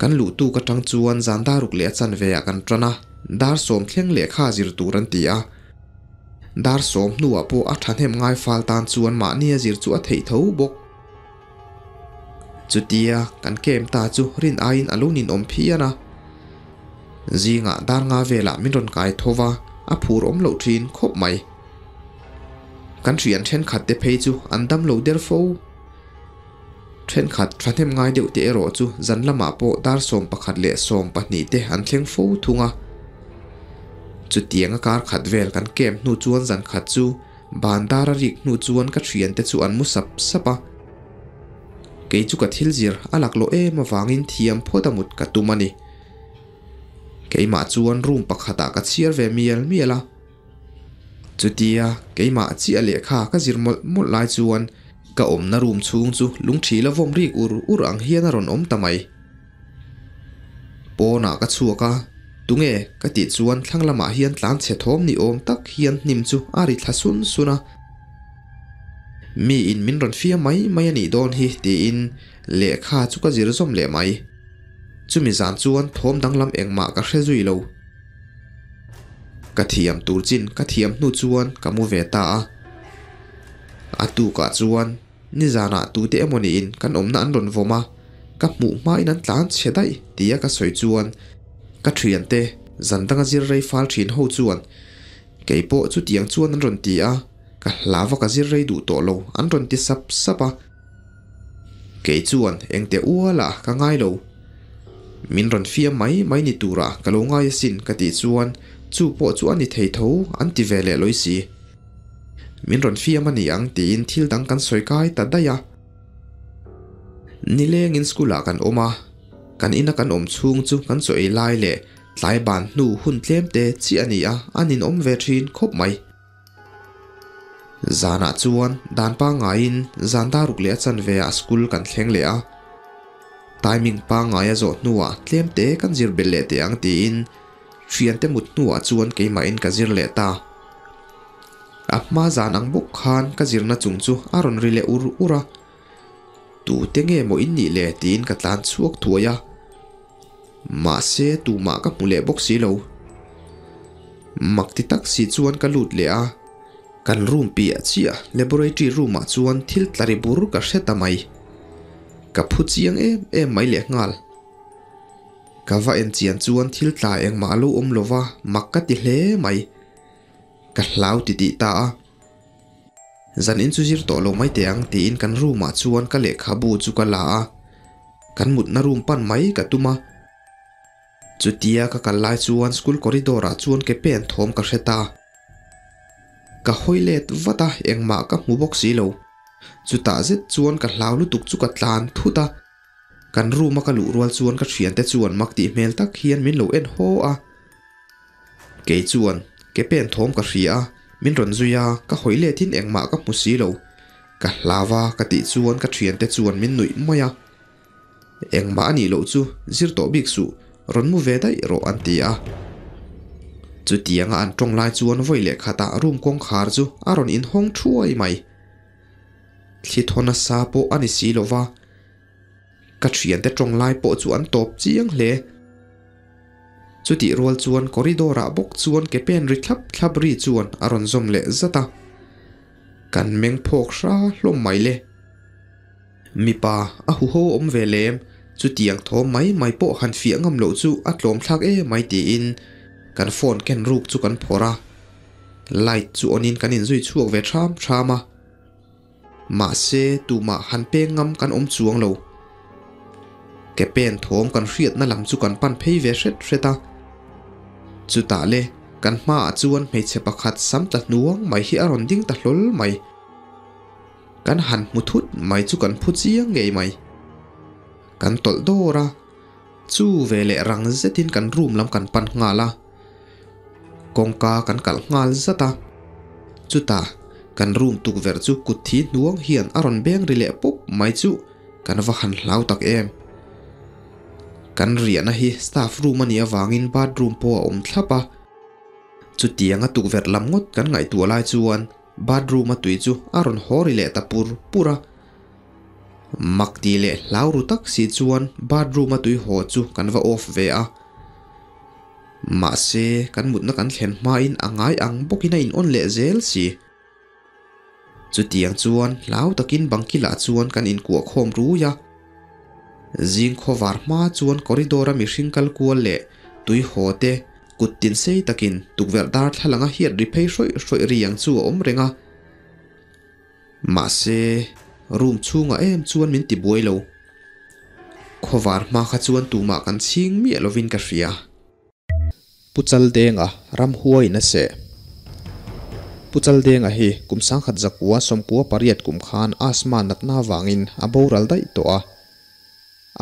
Kan luh tuk atang chuan zan daruk leh a chanve ah kan tan a, dar sawm thleng lehkha zir tur an ti a. Dar sawm hnuah pawh a thahnem ngai fal tan chuan mahni a zir chu a theih tho bawk. Chutia kan camp ta chu rin aiin a lo ninawm phian a. Zingah dar nga velah min rawn kai tho va, a phur awm loh thin khawp mai. Kan hrian thenkhat te phei chu an dam lo der fo. Thenkhat thahnem ngai deuh te erawh chu zan lamah pawh dar 11 leh 12 te an thleng fo thung a. Chutianga kar khat vel kan camp hnu chuan zan khat chu ban dar a rik hnu chuan ka thian te chu an mu sap sap a. Kei chu ka thil zir a laklawh em avangin thiam phawt a mut ka tum a ni. Keimah chuan room pakhatah ka chhiar ve mial mial a. Chutia keimah chiah lehkha ka zir mawlh mawlh lai chuan ka awmna room chhung chu lungthi la vawm rik ur ur ang hian a rawn awm ta mai. Pawnah ka chhuak a, tunge ka tih chuan thlang lamah hian tlan chhe thawm ni awm tak hian hnim chu a ri thla sun sun a. Mi in min rawn fiam mai mai a nih dawn hi tiin lehkha chu ka zir zawm leh mai. Chumi zan chuan thawm danglam engmah ka hre zui lo. Ka thiam tur chin ka thiam hnu chuan ka mu ve ta a. A tukah chuan nizanah tute emaw niin kan awmna an rawn vawm a, ka hmuh hmain an tlan chhe daih tia ka sawi chuan ka thiante zan danga zir rei fal thin ho chuan kei pawh chutiang chuan an rawn ti a, ka hlava ka zir rei duh tawh lo an rawn ti sap sap a. Kei chuan engte ualah ka ngai lo. Min rawn fiam mai mai ni tura ka lo ngai asin ka tih chuan chu pawh chu a ni thei tho an ti ve leh lawi si. Min rawn fiam a ni ang tiin thil dang kan sawi kai ta daih a. Nilengin school ah kan awm a, kan ina kan awm chhung chu kan chaw ei lai leh tlai ban hnu hun tlem te chiah a ni a, a ninawm ve thin khawp mai. Zanah chuan dan pangngaiin zan daruk leh a chanve ah school kan thleng leh a, timing pangngai a zawh hnuah tlem te kan zir belh leh teh ang tiin thiante mut hnuah chuan keimahin ka zir leh ta. A hma zan ang bawk khan ka zirna chung chu a rawn ri leh ur ur a, tute nge maw in nih le tiin ka tlan chhuak thuai a, mahse tumah ka hmu leh bawk si lo. Mak ti tak si chuan ka lut leh a, kan room piah chiah laboratory room ah chuan thil tla ri bur ka hre ta mai. Ka phu chiang em em mai leh nghal. Ka va en chian chuan thil tla engmah a lo awm lo va, mak ka ti hle mai. Ka hlau ti tih ta a. Zan in chu zir tawh lo mai teh ang tiin kan room ah chuan ka lehkhabu chu ka la a, kan mutna room pan mai ka tum a. Chutia ka kal lai chuan school corridor ah chuan ke pen thawm ka hre ta. Ka hawi let vat a, engmah ka hmu bawk si lo. Chutah zet chuan ka hlau lutuk chu ka tlan thut a. Kan room a ka luh rual chuan ka thiante chuan mak tih hmel tak hian min lo en haw a. Kei chuan ke pen thawm ka hria a, min rawn zui a, ka hawi letin engmah ka hmu si lo. Ka hlau a ka tih chuan ka thiante chuan min nuih mai a. Engmah a nih loh chu zir tawh bik suh, rawn mu ve daih rawh an ti a. Chutianga an tawng lai chuan vawi leh khatah room kawngkhar chu a rawn inhawng thuai mai. Thli thaw nasa pawh a ni si lo va, ka thiante tawng lai pawh chu an tawp chiang hle. Chutih rual chuan corridor ah bawk chuan ke pen ri thlap thlap ri chuan a rawn zawm leh zat a. Kan meng phawk hra hlawm mai le. Mipa a huho awm ve lem, chutiang thawm mai mai pawh han fiah ngam loh chu a tlawm thlak em mai tiin kan phone ken ruk chu kan phawrh a. Light chu on in kan inzui chhuak ve ṭham ṭham a. Mahse tumah han peng ngam kan awm chuang lo. Ke pen thawm kan hriatna lam chu kan pan phei ve hret hret a. Chutah le kan hmaah chuan hmeichhe pakhat sam tla hnuang mai hi a rawn ding ta hlawl mai. Kan han hmu thut mai chu kan phu chiang ngei mai. Kan tawlh dawr a, chu veleh rang zetin kan room lam kan pan nghal a. Kawngka kan kalh nghal zat a, chutah kan room tukverh chu kut thi hnuang hian a rawn beng ri leh pawp mai chu kan va han hlau tak em. Kan riahna hi staff room a nih avangin bathroom pawh a awm thlap a, chutianga tukverh lam ngawt kan ngaihtuah lai chuan bathroom a tui chu a rawn haw ri leh ta pur pur a. Mak tih leh hlau ru tak si chuan bathroom a tui haw chu kan va off ve a. Mahse, kan mutna kan thlen hmain a ngai ang bawkin a in on leh zel si. Chutiang chuan hlau takin bangkilah chuan kan inkuah khawm rui a. Zing khawvar hma chuan corridor a mihring kal kual leh tui haw te kut tin sei takin tukverh darthlalang a hiat ri phei hrawih hrawih ri ang chu a awm reng a. Mahse, room chhungah em chuan min ti buai lo. Khawvar hma kha chuan tumah kan chhing miah lovin ka hria. Pu Chaldenga ramhuaiin a seh. Pu Chaldenga hi kum sangkhat zakua sawmkua pariat kum khan asthma natna avangin a boral daih tawh a.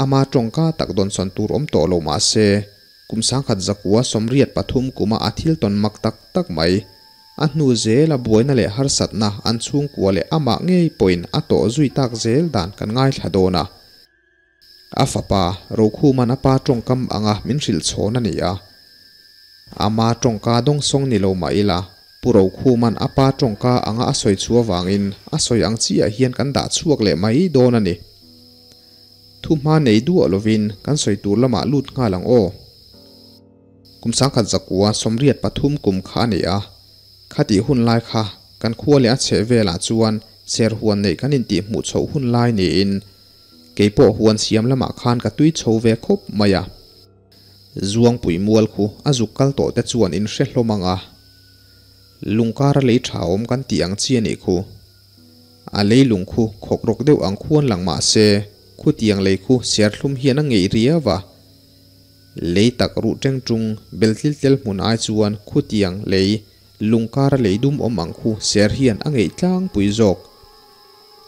Ama tawngka tak dawnsawn tur awm tawh lo mah se, kum sangkhat zakua 83 kuma a thil tawn mak tak tak mai. A hnu zela buaina leh harsatna an chhungkua leh amah ngei pawhin a tawh zui tak zel dan kan ngaithla dawn a. A fapa Rokhuman a pa tawngkam anga min hrilh chhawn a ni a. Ama tawngka dawngsawng ni lo mah ila, Pu Rokhuman a pa tawngka anga a sawi chhuah avangin a sawi ang chiah hian kan dah chhuak leh mai dawn a ni. Thuhma nei duah lovin kan sawi tur lamah lut nghal ang aw. Kum 1983 kum kha a ni a, khatih hun lai kha kan khua leh a chheh velah chuan ser huan neih kan intihhmuh chhoh hun lai niin kei pawh huan siam lamah khan ka tui chho ve khawp mai a. Zuangpui mual khu a zuk kal tawh te chuan in hre hlawm ang a, lungkara lei tha awm kan tih ang chi a nih khu. A lei lung khu khawk rawk deuh ang khuan lang mah se, khutiang lei khu serthlum hian a ngeih riau a. Lei tak ruh teng tung bel tlil tlel hmun ai chuan khutiang lei lung kara lei dum awm ang khu ser hian a ngeih tlangpui zawk.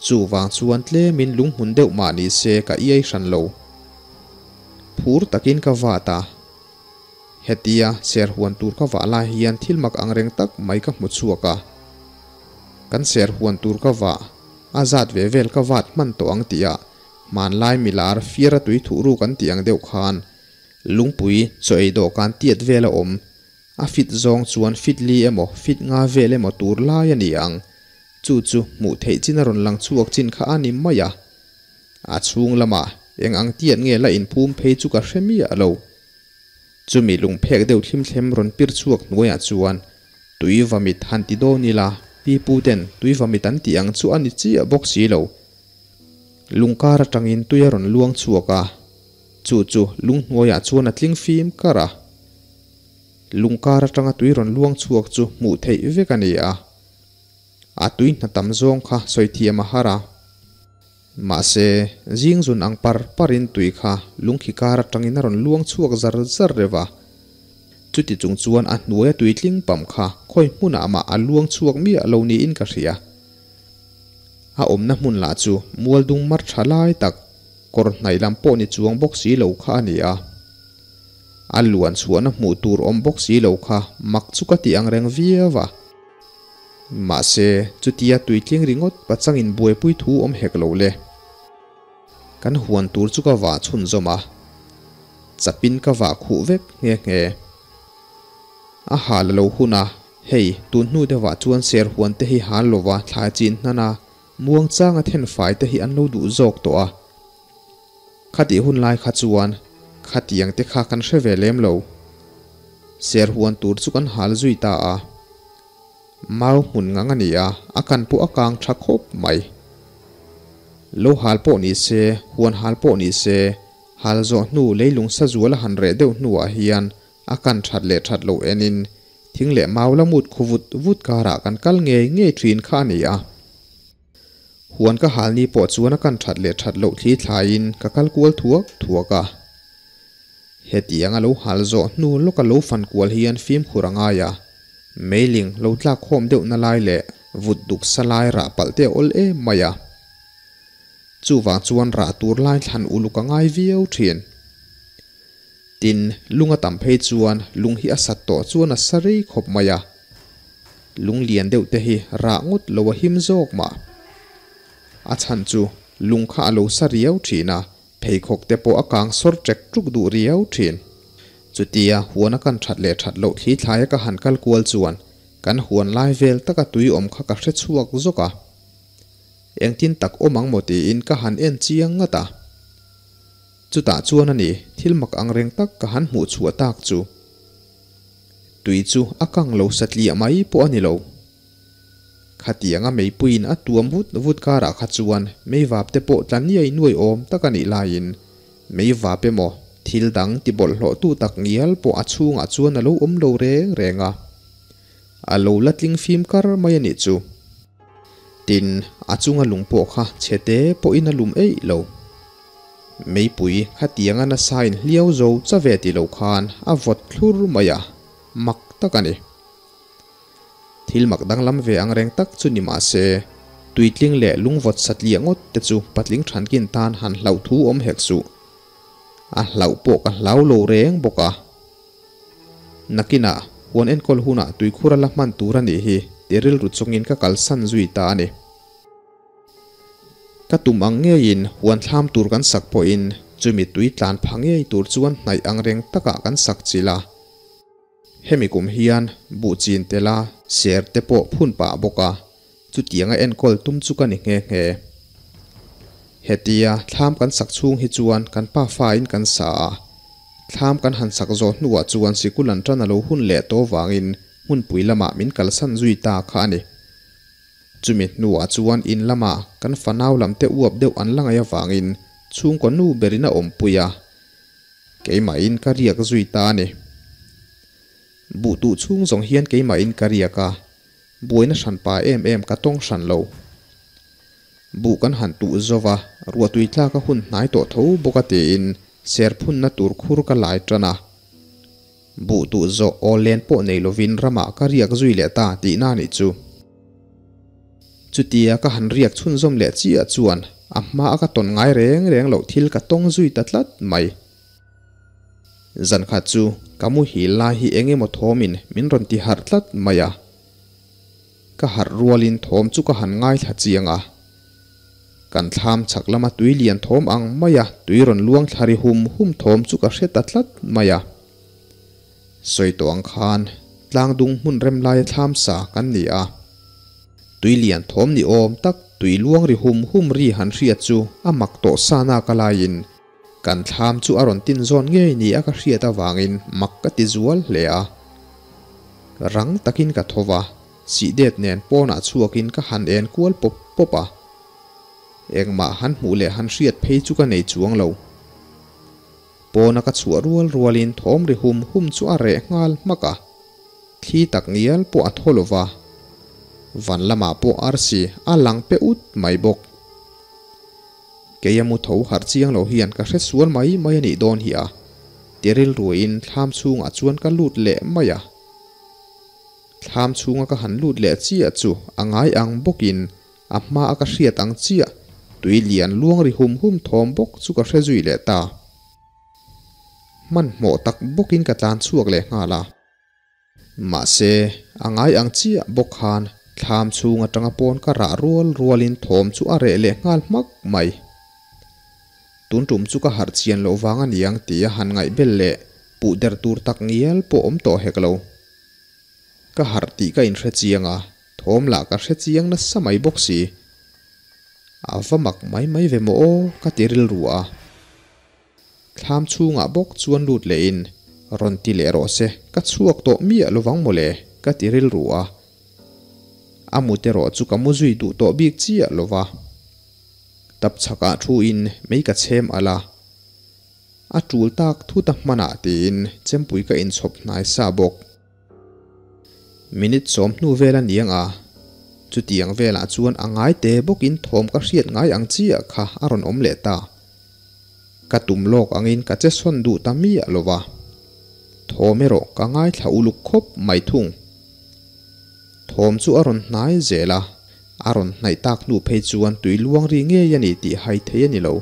Chuvang chuan tlemin lung hmun deuh mah ni se ka iai hran lo. Phur takin ka vat a. Hetia ser huan tur ka vah lai hian thil mak angreng tak mai ka hmu chhuak a. Kan ser huan tur ka vah a zat ve vel ka vat hman tawh ang tih ah hmanlai milar fiara tui thuh ruk an tih ang deuh khan lungpui chaw ei dawhkan tiat vel a awm. A fit zawng chuan fit li emaw fit nga vel emaw tur lai a ni ang. Chu chu hmuh theih chin a rawn lang chhuak chin kha a ni mai a. A chhung lamah eng ang tiat nge la inphum phei chu ka hre miah lo. Chumi lungphek deuh thlimthlem rawn pir chhuak hnuaiah chuan tui vamit han ti dawn ila, pi pu ten tui vamit an tih ang chu a ni chiah bawk si lo. Lungkar atangin tui a rawn luang chhuak a, chu chu lung hnuaiah chuan a tling fim kar a. Lungkar atanga tui rawn luang chhuak chu hmuh theih vek a ni a. A tui hna tam zawng kha sawi thiam a har a. Mahse, zing zun ang par parin tui kha lungkhi kar atangin a rawn luang chhuak zar zar reuh a. Chuti chung chuan a hnuaia tui tling pam kha khawi hmunah mah a luang chhuak miah lo niin ka hria. A awmna hmun lah chu mual dung mar tha lai tak, kawr hnaih lam pawh ni chuang bawk si lo kha a ni a. A luan chhuahna hmuh tur awm bawk si lo kha mak chu ka ti angreng viau a. Mahse, chutia tuitling ringawt pachangin buaipui thu awm hek lo le. Kan huan tur chu ka vah chhunzawm a, chapin ka vah khuh vek nghe nghe. A hal a lo hun a, hei, tun hnu deuhah chuan ser huan te hi hal lova thlai chin hnan a, muangchanga thenfai te hi an lo duh zawk tawh a. Khatih hun lai kha chuan khatiang te kha kan hre ve lem lo. Ser huan tur chu kan hal zui ta a. Mau hmun ngang a ni a, a kan pawh a kang tha khawp mai. Lo hal pawh ni se, huan hal pawh ni se, hal zawh hnu leilung sa zual a han reh deuh hnuah hian a kan that leh that loh enin thing leh mau la mut khu vut vut karah kan kal ngei ngei thin kha a ni a. Huan ka hal ni pawh chuan a kan that leh that loh thli thlaiin ka kal kual thuak thuak a. Hetiang a lo hal zawh hnu lawka lo fan kual hian fimkhur a ngai a, meiling lo tlak khawm deuh na lai leh vut duk sa lai rah palh te a awl em mai a. Chuvang chuan rah tur lai thlan uluk a ngai viau thin. Tin, lung a tam phei chuan lung hi a sat tawh chuan a sa rei khawp mai a. Lung lian deuh te hi rah ngawt lo a him zawk mah. A chhan chu lung kha a lo sa riau thin a, pheikhawk te pawh a kang sawr ṭek ṭuk duh riau thin. Chutia huan a kan ṭhat leh ṭhat loh thli thlaia ka han kal kual chuan kan huan lai vel taka tui awm kha ka hre chhuak zawk a. Engtin tak awm ang maw tiin ka han en chiang ngat a. Chutah chuan a ni, thil mak angreng tak ka han hmuh chhuah tak chu. Tui chu a kang lo satliah mai pawh a ni lo. Khatianga meipuiin a tuam vut vut karah kha chuan meivap te pawh tla niai nuai awm tak a nih laiin meivap emaw thil dang ti bawlhhlawhtu tak ngial pawh a chhungah chuan a lo awm lo reng reng a. A lo la tling fim kar mai a nih chu. Tin, a chunga lung pawh kha chhe te pawhin a lum eih lo. Meipui khatianga nasain hliau zo cha ve ti lo khan a vawt thlur mai a, mak tak a ni. Thil mak danglam ve ang reng tak chu ni mah se, tuitling leh lungvawt satliah ngawt te chu patling thankin tan han hlauh thu awm hek suh. A hlauh pawh ka hlau lo reng bawk a. Nakinah, huan enkawl hunah tuikhur a la hman tur a nih hi ti rilru chungin ka kalsan zui ta a ni. Ka tum ang ngeiin huan thlam tur kan sak pawhin chumi tui tlan pha ngei tur chuan hnaih ang reng takah kan sak chilh a. Hemi kum hian buh chin tela ser te pawh phun pah bawk a, chutianga enkawl tum chu ka ni nghe nghe. Hetia thlam kan sak chhung hi chuan kan pa fain kan sa a, thlam kan han sak zawh hnuah chuan sikul an tan a lo hun leh tawh vangin hmunpui lamah min kalsan zui ta kha a ni. Chumi hnuah chuan in lamah kan fanau lam te uap deuh an la ngaih avangin chhungkaw nu berin a awmpui a, Keimahin ka riak zui ta a ni. Buh tuh chhung zawng hian keimahin ka riak a, buaina hran pa em em ka tawng hran lo. Buh kan han tuh zo va, ruahtui tlak a hun hnai tawh tho bawk a tiin Ser phunna tur khur ka lai tan a. Buh tuh zawh awl len pawh nei lovin ramah ka riak zui leh ta tihna a nih chu. Chutia ka han riak chhunzawm leh chiah chuan a hma a ka tawn ngai reng reng loh thil ka tawng zui ta tlat mai. Zan khat chu ka muhil lai hi eng emaw thawmin min rawn ti harh tlat mai a. Ka harh rualin thawm chu ka han ngaithla chiang a. Kan thlam chhak lama tui lian thawm ang maia tui rawn luang thla ri hum hum thawm chu ka hre ta tlat mai a. Sawi tawh ang khan tlang dung hmun rem laia thlam sa kan ni a. Tui lian thawm ni awm tak tui luang ri hum hum ri han hriat chu a mak tawh sa nak a laiin kan thlam chu a rawn tin zawn ngei ni a ka hriat avangin mak ka ti zual hle a. Rang takin ka tho va, sihdet nen pawnah chhuakin ka han en kual pawp pawp a. Engmah han hmuh leh han hriat phei chu ka nei chuang lo. Pawna ka chhuah rual rualin thawm ri hum hum chu a reh nghal hmak a, thli tak ngial pawh a thaw lo va, van lamah pawh arsi a lang pe ut mai bawk. Keia mu tho harh chiang lo hian ka hre sual mai mai a nih dawn hi a, ti rilruin thlam chhungah chuan ka lut leh mai a. Thlam chhunga ka han lut leh chiah chu a ngai ang bawkin A hma a ka hriat ang chiah, tui lian luang ri hum hum thawm bawk chu ka hre zui leh ta. Hmanhmawh tak bawkin ka tlan chhuak leh nghal a. Mahse, a ngai ang chiah bawk khan thlam chhung atanga pawn ka rah rual rualin thawm chu a reh leh nghal hmak mai. Tun tum chu ka harh chian loh vang a niang tia han ngaih bel leh puh der tur tak ngial pawh awm tawh hek lo. Ka harh tih ka inhre chiang a, Thawm lah ka hre chiang nasa mai bawk si. A va mak mai mai ve maw aw ka ti rilru a. Thlam chhungah bawk chuan lut lehin rawn ti leh rawh se, ka chhuak tawh miah lovang mawle ka ti rilru a. A mut erawh chu ka mu zui duh tawh bik chiah lova. Tap chhakah thu in mei ka chhem alh a. A tul tak thut a hmanah tiin chempui ka inchhawp hnai sa bawk. Minute 10 hnu vel a niang a, chutiang velah chuan a ngai te bawkin thawm ka hriat ngai ang chiah kha a rawn awm leh ta. Ka tum lawk angin ka che sawn duh ta miah lo va, thawm erawh ka ngaithla uluk khawp mai thung. Thawm chu a rawn hnai zel a, a rawn hnaih tak hnu phei chuan tui luang ri ngei a ni tih hai thei a ni lo.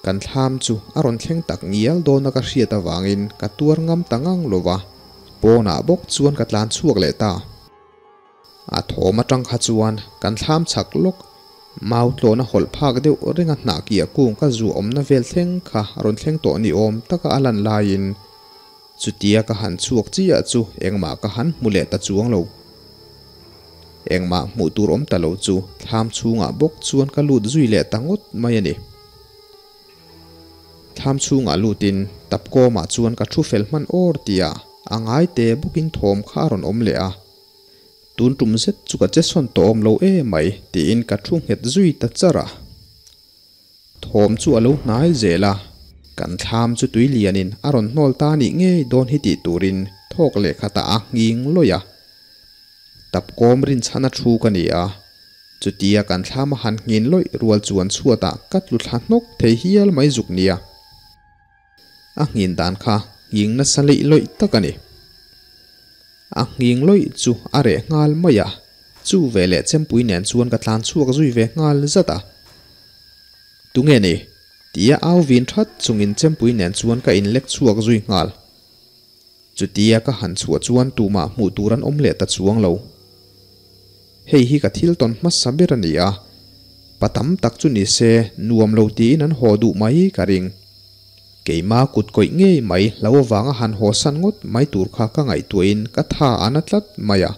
Kan thlam chu a rawn thleng tak ngial dawna ka hriat avangin ka tuar ngam ta ngang lo va, pawnah bawk chuan ka tlan chhuak leh ta. A thawm atang kha chuan kan thlam chhak lawk, mau tlawna hawlh phak deuh ringa hnah kiah kung ka zu awmna vel thleng kha a rawn thleng tawh ni awm taka a lan laiin chutia ka han chhuak chiah chu engmah ka han hmu leh ta chuang lo. Engmah hmuh tur awm ta lo chu thlam chhungah bawk chuan ka lut zui leh ta ngawt mai a ni. Thlam chhungah lutin tapkawmah chuan ka thu fel hman awr tia a ngai te bawkin thawm kha a rawn awm leh a. Tun tum zet chu ka che sawn tawh awm lo e mai tiin ka thu nghet zui ta char a. Thawm chu a lo hnai zel a, kan thlam chu tui lianin a rawn hnawl ta nih ngei dawn hi tih turin thawk leh khatah a nghing lawih a. Tapkawm rinchhana thu ka ni a, chutia kan thlam a han nghin lawih rual chuan chhuatah ka tlu thla hnawk thei hial mai zuk nia. A nghin dan kha nghing nasa leih lawih tak a ni. A nghing lawih chu a reh nghal mai a, chu veleh chempui nen chuan ka tlan chhuak zui ve nghal zat a. Tunge ni? Tia au vin that chungin chempui nen chuan ka inlek chhuak zui nghal. Chutia ka han chhuah chuan tumah hmuh tur an awm leh ta chuang lo. Hei hi ka thil tawn hmasa ber a ni a, pa tam tak chu ni se nuam lo tiin an haw duh mai ka ring. Keima kut kawih ngei mai hlo avanga han haw san ngawt mai tur kha ka ngaihtuahin ka tha a na tlat mai a.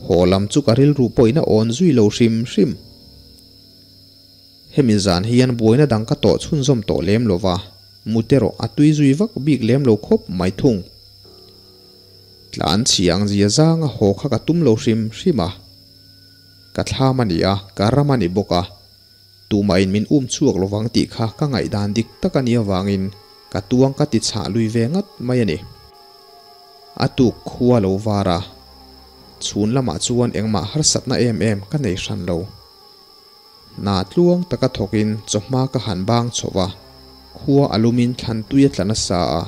Haw lam chu ka rilru pawhin a awn zui lo hrim hrim. Hemi zan hian buaina dang ka tawh chhunzawm tawh lem lo va, mut erawh a tui zui vak bik lem lo khawp mai thung. Tlan chhiang zia zanga haw kha ka tum lo hrim hrim a. Ka thlam a ni a, ka ram a ni bawk a. Tumahin min um chhuak lovang tih kha ka ngaihdan dik tak a nih avangin ka tuang ka ti chhah lui ve ngat mai a ni. A tuk khua lo var a, chhun lamah chuan engmah harsatna em em ka nei hran lo. Hna tluang taka thawkin chawhma ka han bang chho va. Khua a lumin thlan tui a tla nasa a,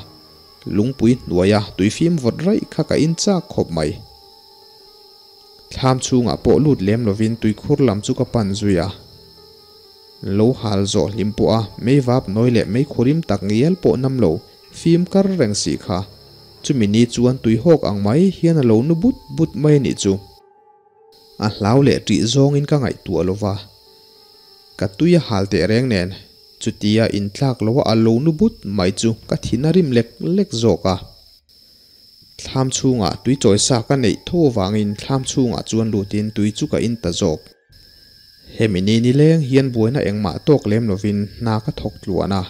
lungpui hnuaia tuifim vawt raih kha ka in chak khawp mai. Thlam chhungah pawh lut lem lovin tuikhur lam chu ka pan zui a. Lo hal zawh hlim pawh a meivap nawi leh meikhurim tak ngial pawh nam lo fim kar reng si kha. Chumi ni chuan tuihawk ang mai hian a lo nu but but mai a nih chu. A hlau leh ṭih zawngin ka ngaihtuah lo va, ka tui a hal teh reng nen chutia intlak loa a lo nu but mai chu ka thin a rim lek lek zawk a. Thlam chhungah tui chawi sa ka neih tho avangin thlam chhungah chuan lutin tui chu ka in ta zawk. Hemi ni nileng hian buaina engmah tawk lem lovin hna ka thawk tluan a,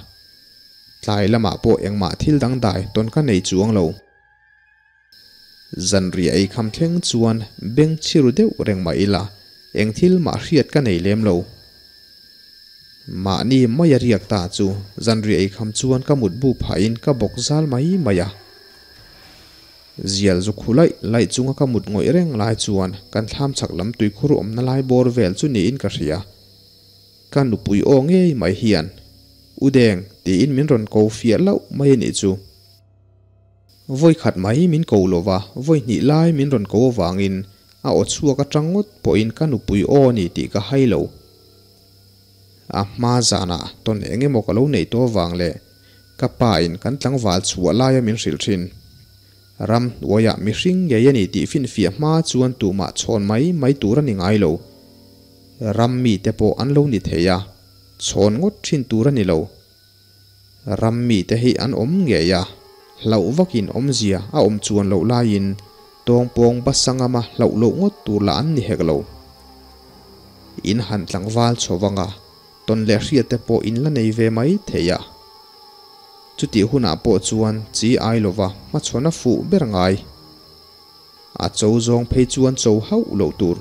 tlai lamah pawh engmah thil dangdai tawn ka nei chuang lo. Zanriah ei kham thleng chuan beng chhiru deuh reng mah ila, eng thil mah hriat ka nei lem lo. Mahni mai a riak ta chu zanriah ei kham chuan ka mutbu phahin ka bawk zal mai mai a. Zial zu khu laih laih chunga ka mut ngawih reng lai chuan kan thlam chhak lam tuikhur awmna lai bawr vel chu niin ka hria. Ka nupui aw ngei mai hian, U Deng, tiin min rawn ko fiah loh mai a nih chu. Vawi khat mai min ko lo va, vawi hnih lai min rawn ko avangin a aw chhuak atang ngawt pawhin ka nupui aw a ni tih ka hai lo. A hma zanah tawn eng emaw ka lo neih tawh avang leh ka pa in kan tlangval chhuah laia min hrilh thin. Ram hnuaiah mihring ngei a ni tih finfiah hma chuan tumah chhawn mai mai tur a ni ngai lo. Ram mite pawh an lo ni thei a, chhawn ngawt thin tur a ni lo. Ram mite hi an awm ngei a, hlauh vakin awmzia a awm chuan loh laiin tawngpawng basangama hlauh loh ngawt tur lah an ni hek lo. In han tlangval chho vang a, tawn leh hriat te pawh in la nei ve mai thei a. Chutih hunah pawh chuan chi ai lova hmachhawn a fuh ber ngai. A cho zawng phei chuan cho hauh loh tur.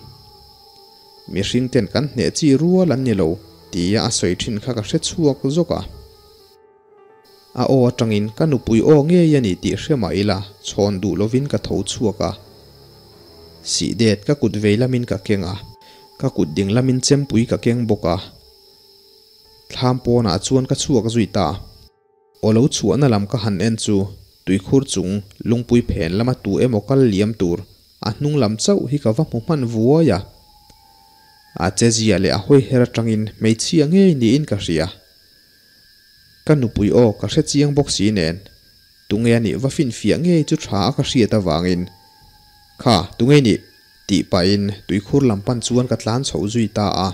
Mihring ten kan hneh chi rual an ni lo tia a sawi thin kha ka hre chhuak zawk a. A aw atangin ka nupui aw ngei a ni tih hre mah ila chhawn duh lovin ka tho chhuak a. Sih det ka kut vei lamin ka keng a, ka kut ding lamin chempui ka keng bawk a. Thlam pawnah chuan ka chhuak zui ta. Aw lo chhuahna lam ka han en chu tuikhur chung lungpui phen lama tu emaw kal liam tur a hnung lam chauh hi ka va hmu hman vuai a. A che zia leh a hawi her atangin hmeichhia ngei niin ka hria. Ka nupui aw ka hre chiang bawk si nen tunge a nih va finfiah ngei chu tha a ka hriat avangin Kha tunge i nih? tih pahin tuikhur lam pan chuan ka tlan chhoh zui ta a.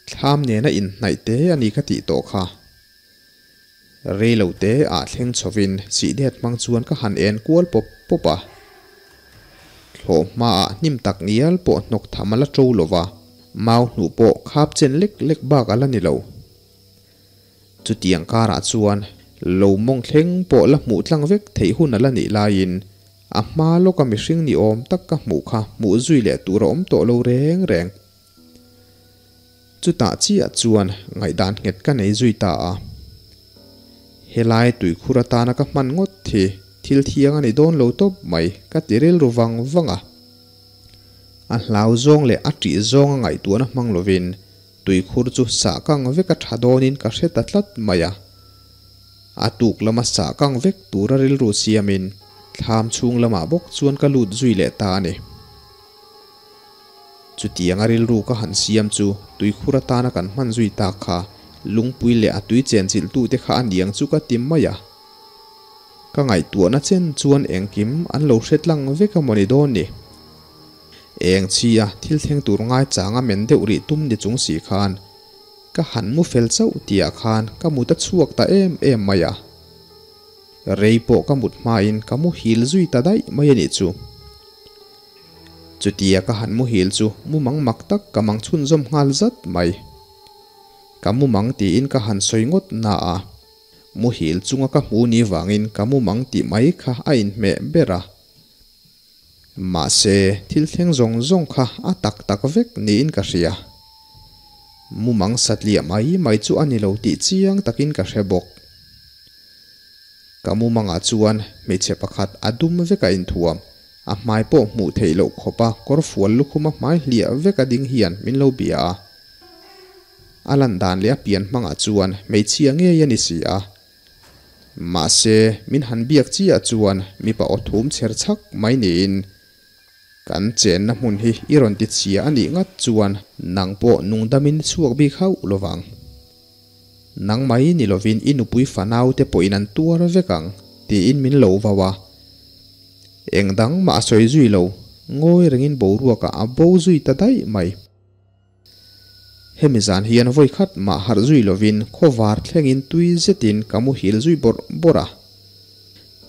Thlam nena inhnaih te a ni ka tih tawh kha. Rei lo te ah thleng chhovin sihdet hmang chuan ka han en kual pawp pawp a. Thlawh hmaah hnim tak ngial pawh hnawk tham a la to lo va, mau hnuh pawh khap chen lek lek bak a la ni lo. Chutiang karah chuan lo mawng thleng pawh la hmuh tlang vek theih hun a la nih laiin a hma lawka mihring ni awm tak ka hmuh kha hmuh zui leh tur a awm tawh lo reng reng. Chutah chiah chuan ngaihdan nghet ka nei zui ta a. Helai tuikhur atana ka hman ngawt hi thil thiang a ni dawn lo tawp mai ka ti rilru vang vang a. A hlau zawng leh a ṭih zawnga ngaihtuahna hmang lovin tuikhur chu sah kang vek a ṭha dawnin ka hre ta tlat mai a. A tuk lama sah kang vek tura rilru siamin thlam chhung lamah bawk chuan ka lut zui leh ta a ni. Chutianga rilru ka han siam chu tuikhur atana kan hman zui tak kha lungpui leh a tui chenchilhtute kha a niang chu ka ti mai a. Ka ngaihtuahna chen chuan engkim an lo hre tlang vek a mawni dawn ni. Eng chi a thil thleng tur ngaichang a men deuh rih tum ni chung si khan ka han mu fel chauh tihah khan ka mut a chhuak ta em em mai a. Rei pawh ka mut hmain ka muhil zui ta daih mai a nih chu. Chutia ka han muhil chu mumang mak tak ka mang chhunzawm nghal zat mai. Ka mumang tiin ka han sawi ngawt na a, muhil chunga ka hmu ni vangin ka mumang tih mai kha a inhmeh ber a. Mahse, thil thleng zawng zawng kha a tak tak vek niin ka hria. Mumang satliah mai mai chu a ni lo tih chiang takin ka hre bawk. Ka mumangah chuan hmeichhe pakhat a dum vek a inthuam. A hmai pawh hmuh theih loh khawpa kawr fual lukhuma hmai hliah vek a ding hian min lo bia a. A lan dan leh a pian hmangah chuan hmeichhia ngei a ni si a. Mahse, min han biak chiah chuan mipa aw thum chher chhak mai niin, Kan chenna hmun hi i rawn ti chhia a nih ngat chuan nang pawh nungdamin i chhuak bik hauh lovang. Nang mai ni lovin i nupui fanau te pawhin an tuar vek ang, tiin min lo vau a. Eng dang mah a sawi zui lo, ngawi rengin boruakah a bo zui ta daih mai. Hemi zan hian vawi khat mah harh zui lovin khawvar thlengin tui zetin ka muhil zui bawrh bawrh a.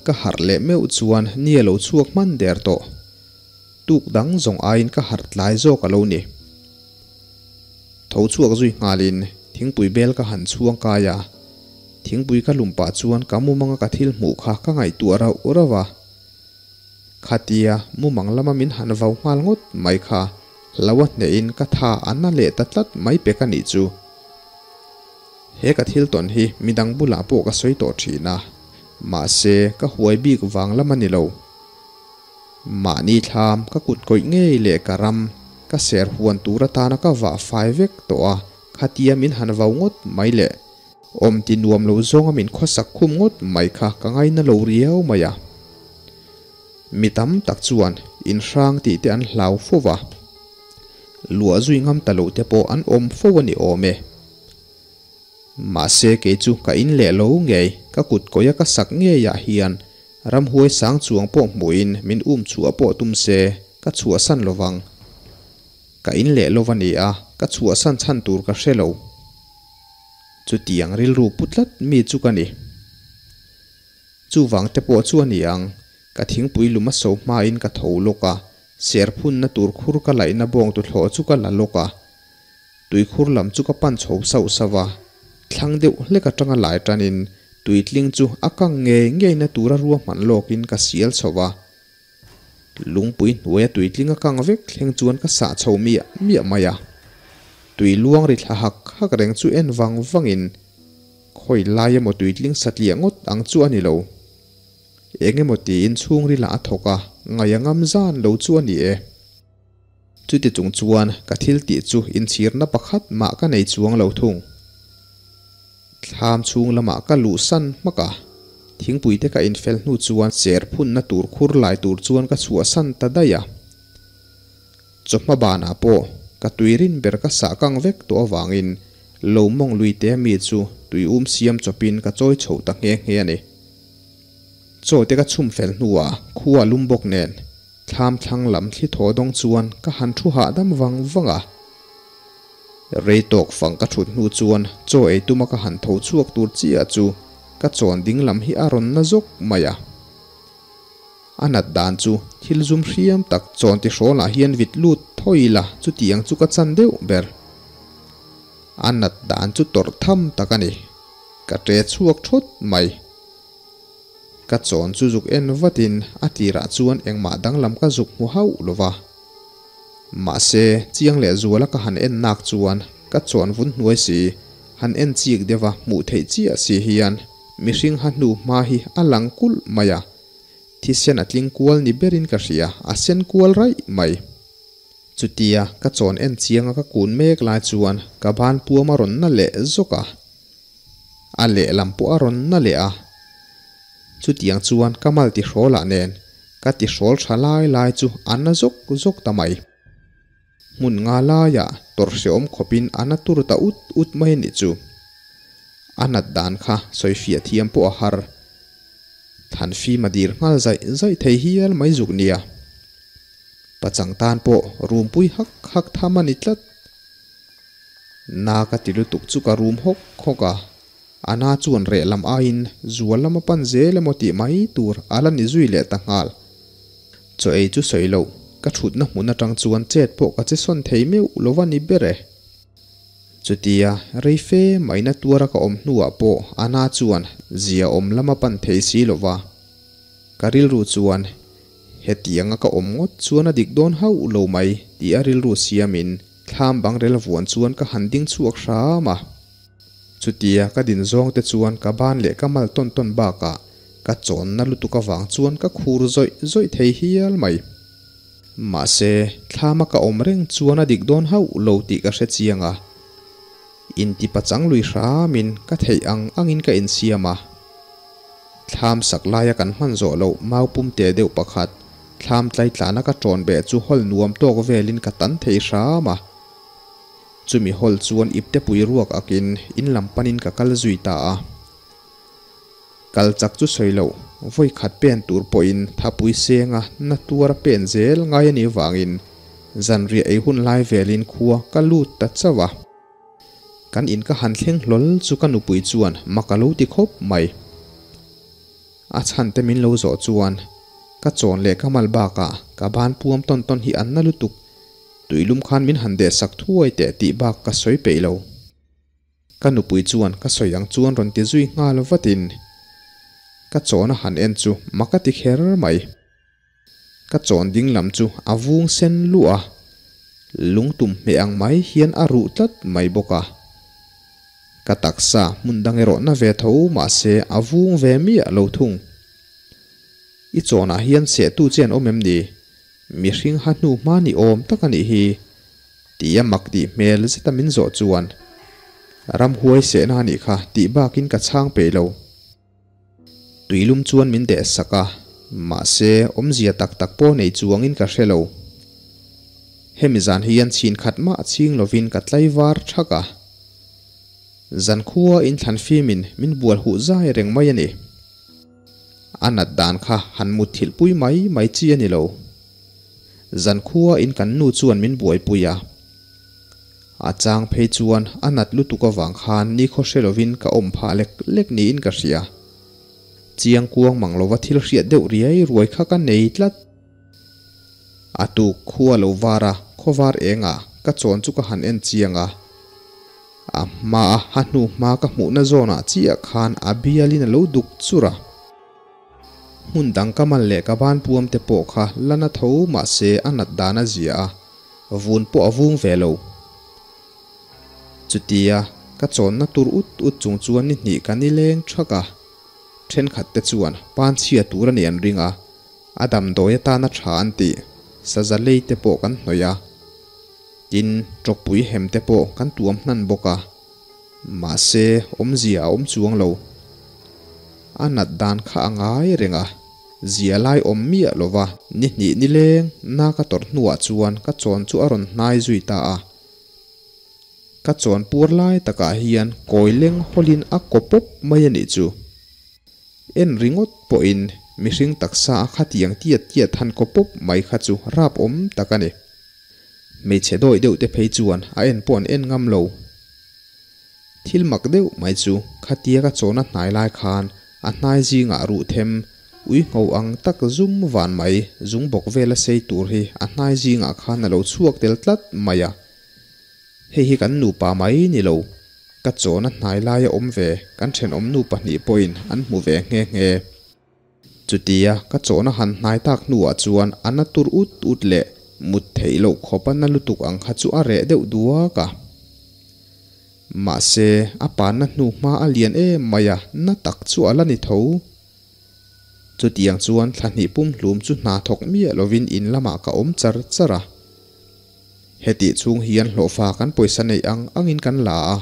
Ka harh leh meuh chuan ni a lo chhuak hman der tawh. Tuk dang zawng aiin ka harh tlai zawk a lo ni. Tho chhuak zui nghalin thingpui bel ka han chhuang kai a. Thingpui ka lum pah chuan ka mumanga ka thil hmuh kha ka ngaihtuah rauh rauh a. Khatia mumang lama min han vau nghal ngawt mai kha hlo a hnehin ka tha a na leh ta tlat mai pek a nih chu. He ka thil tawn hi midang bulah pawh ka sawi tawh thin a, mahse ka huai bik vang lam a ni lo. Mahni thlam ka kut kawih ngei leh ka ram ka ser huan tur atana ka vah fai vek tawh a, khatia min han vau ngawt mai le. Awm ti nuam lo zawnga min khawsak khum ngawt mai kha ka ngaina lo riau mai a. Mi tam tak chuan inhrang tih te an hlau fo va, luah zui ngam ta lo te pawh an awm fo a ni awm e. Mahse kei chu ka in leh lo ngei, ka kut kawia ka sak ngeiah hian ramhuai sang chuang pawh hmuhin min um chhuah pawh tum se ka chhuahsan lo vang. Ka in leh lo va ni a, ka chhuahsan chhan tur ka hre lo. Chutiang rilru pu tlat mi chu ka ni. Chuvang te pawh chu a ni ang, ka thingpui lum a so hmain ka tho lawk a, ser phunna tur khur ka laihna bawng tuthlawh chu ka la lawk a. Tuikhur lam chu ka pan chho sauh sauh a, thlang deuh hlek atanga lai tanin tuitling chu a kang ngei ngeina tura ruahman lawkin ka sial chho a. Lungpui hnuaia tuitling a kang vek thleng chuan ka sah chho miah miah mai a. Tui luang ri thla hak hak reng chu en vang vangin khawi lai emaw tuitling satliah ngawt ang chu a ni lo. Eng emaw tiin chhungril ah a thawk a, ngaih a ngam zan lo chu a ni e. Chuti chung chuan ka thil tih chu inchhirna pakhat mah ka nei chuang lo thung. Thlam chhung lamah ka luh san hmak a, thingpui te ka infel hnu chuan ser phunna tur khur lai tur chuan ka chhuah san ta daih a. Chawhma banah pawh ka tui rin ber ka sah kang vek tawh avangin lo mawng lui te ami chu tui um siam chawpin ka chawi chho ta nghe nghe a ni. Chaw te ka chhum fel hnuah khua lum bawk nen Thlam thlang lam thli thaw dawng chuan ka han thu hahdam vang vang a. Rei tawk fang ka thut hnu chuan chaw ei tuma ka han tho chhuak tur chiah chu ka chawn ding lam hi a rawn na zawk mai a. A nat dan chu thil zum hriam tak chawn ti hrawlah hian vit lut thawi ila chutiang chu ka chan deuh ber. A nat dan chu tawrh tham tak a ni. Ka ṭe chhuak thawt mai. Ka chawn chu zuk en vatin a tirah chuan engmah danglam ka zuk hmu hauh lo va. Mahse, chiang leh zuala ka han en nak chuan ka chawn vun hnuai si, han en chik deuha hmuh theih chiah si hian mihring ha hnu hma hi a lang kulh mai a. Thisen a tling kual ni berin ka hria, a sen kual raih mai. Chutia ka chawn en chianga ka kun mek lai chuan ka ban puam a rawn na leh zawk a. A lehlam pawh a rawn na leh a. Chutiang chuan ka mal tihrawlah nen ka tihrawl tha lai lai chu a na zawk zawk ta mai. Hmun nga laiah tawrh hrehawm khawpin a na tur ta ut ut mai a nih chu. A nat dan kha sawifiah thiam pawh a har. Thlan fim a dir nghal zaih zaih thei hial mai zuk nia. Pachang tan pawh rumpui hak hak tham a ni tlat. Na ka ti lutuk chu ka rum hawk hawk a, a na chuan reh lam aiin zual lama pan zel emaw tih mai tur a la ni zui leh ta nghal. Chaw ei chu sawi loh, ka thutna hmun atang chuan chet pawh ka che sawn thei meuh lo va ni ber e. Chutia rei fe maina tuara ka awm hnuah pawh a na chuan zia awm lama pan thei si lo va. Ka rilru chuan hetianga ka awm ngawt chuan a dik dawn hauh lo mai tih a rilru siamin Thlam bang rel vuan chuan ka han ding chhuak hram a. Chutia ka din zawng te chuan ka ban leh ka mal tawn tawn bakah ka chawnna lutuk avang chuan ka khur zawih zawih thei hial mai. Mahse, thlama ka awm reng chuan a dik dawn hauh lo tih ka hre chiang a. Inti pachang lui hramin ka theih ang angin ka insiam a. Thlam sak laia kan hman zawh loh mau pum te deuh pakhat, thlam tlaitlana ka ṭawn beh chu hawl nuam tawk velin ka tan thei hram a. Chumi hawl chuan iptepui ruak akin in lam panin ka kal zui ta a. Kal chak chu sawi loh, vawi khat pen tur pawhin thapui senga na tuara pen zel ngai a nih vangin zanriah ei hun lai velin khua ka lut ta chauh a. Kan in ka han thleng hlawl chu ka nupui chuan mak a lo ti khawp mai. A chhan te min lo zawh chuan ka chawn leh ka mal bakah ka ban puam tawn tawn hi an na lutuk, tuilum khan min han dehsak thuai teh tih bak ka sawi peih lo. Ka nupui chuan ka sawi ang chuan rawn ti zui nghal vatin ka chawn a han en chu mak a ti kher mai. Ka chawn ding lam chu a vung sen luh a, lungtum hmeh ang mai hian a ruh tlat mai bawk a. Ka taksa hmun dang erawh na ve tho mahse a vung ve miah lo thung. I chawnah hian sehtu che an awm em ni? Mihring ha hnu hma ni awm tak a nih hi. Tia mak tih hmel zeta min zawh chuan, Ramhuai sehna a nih kha tih bakin ka chhang peih lo. Tuilum chuan min deh sak a, mahse awmzia tak tak pawh nei chuangin ka hre lo. Hemi zan hian chhin khat mah chhing lovin ka tlaivar thak a. Zankhua inthlan fimin min bual huh zai reng mai a ni. A nat dan kha han mutthilh pui mai mai chi a ni lo. Zankhua in kan nu chuan min buaipui a. A chang phei chuan a nat lutuk avang khan nikhaw hre lovin ka awm phah lek lek niin ka hria. Chiang kuang mang lova thil hriat deuh riai ruai kha ka nei tlat. A tuk khua lo var a, khawvar engah ka chawn chu ka han en chiang a. A hmaa a hnu hma ka hmuhna zawnah chiah khan a bialin a lo duk chur a. Hmun dang ka mal leh ka ban puam te pawh kha la na tho mahse a nat dan a zia a, vun pawh a vung ve lo. Chutia ka chawnna tur ut ut chung chuan ni hnih ka ni leng thak a, thenkhat te chuan panchhia tur a nih an ring a, a damdawi atana tha an tih saza lei te pawh kan hnawih a, tin tawkpui hem te pawh kan tuam hnan bawk a. Mahse, awmzia a awm chuang lo. A nat dan kha a ngai reng a, zia lai awm miah lo va. Ni hnih ni leng na ka tawrh hnuah chuan ka chawn chu a rawn hnai zui ta a. Ka chawn puar lai takah hian kawi leng hawlin a kaw pawp mai a nih chu. En ringawt pawhin mihring taksa a khatiang tiat tiat han kaw pawp mai kha chu rap awm tak a ni. Hmeichhe dawih deuh te phei chuan a en pawh an en ngam lo. Thil mak deuh mai chu khatia ka chawna hnai lai khan a hnai zingah ruh them ui ngho ang tak zum van mai zung bawk vela sei tur hi a hnai zingah khan a lo chhuak tel tlat mai a. Hei hi kan nupa mai ni lo, ka chawna hnai laia awm ve kan thenawm nu pahnih pawhin an hmu ve nghe nghe. Chutia ka chawhna han hnai tak hnuah chuan a na tur ut ut leh mut theih loh khawp a na lutuk ang kha chu a reh deuh duak a. Mahse, a panna hnu hma a lian em mai a, na tak chu a la ni tho. Chutiang chuan thla hnih pumhlum chu hna thawk miah lovin in lamah ka awm char char a. Hetih chhung hian hlawhfa kan pawisa neih ang angin kan la a,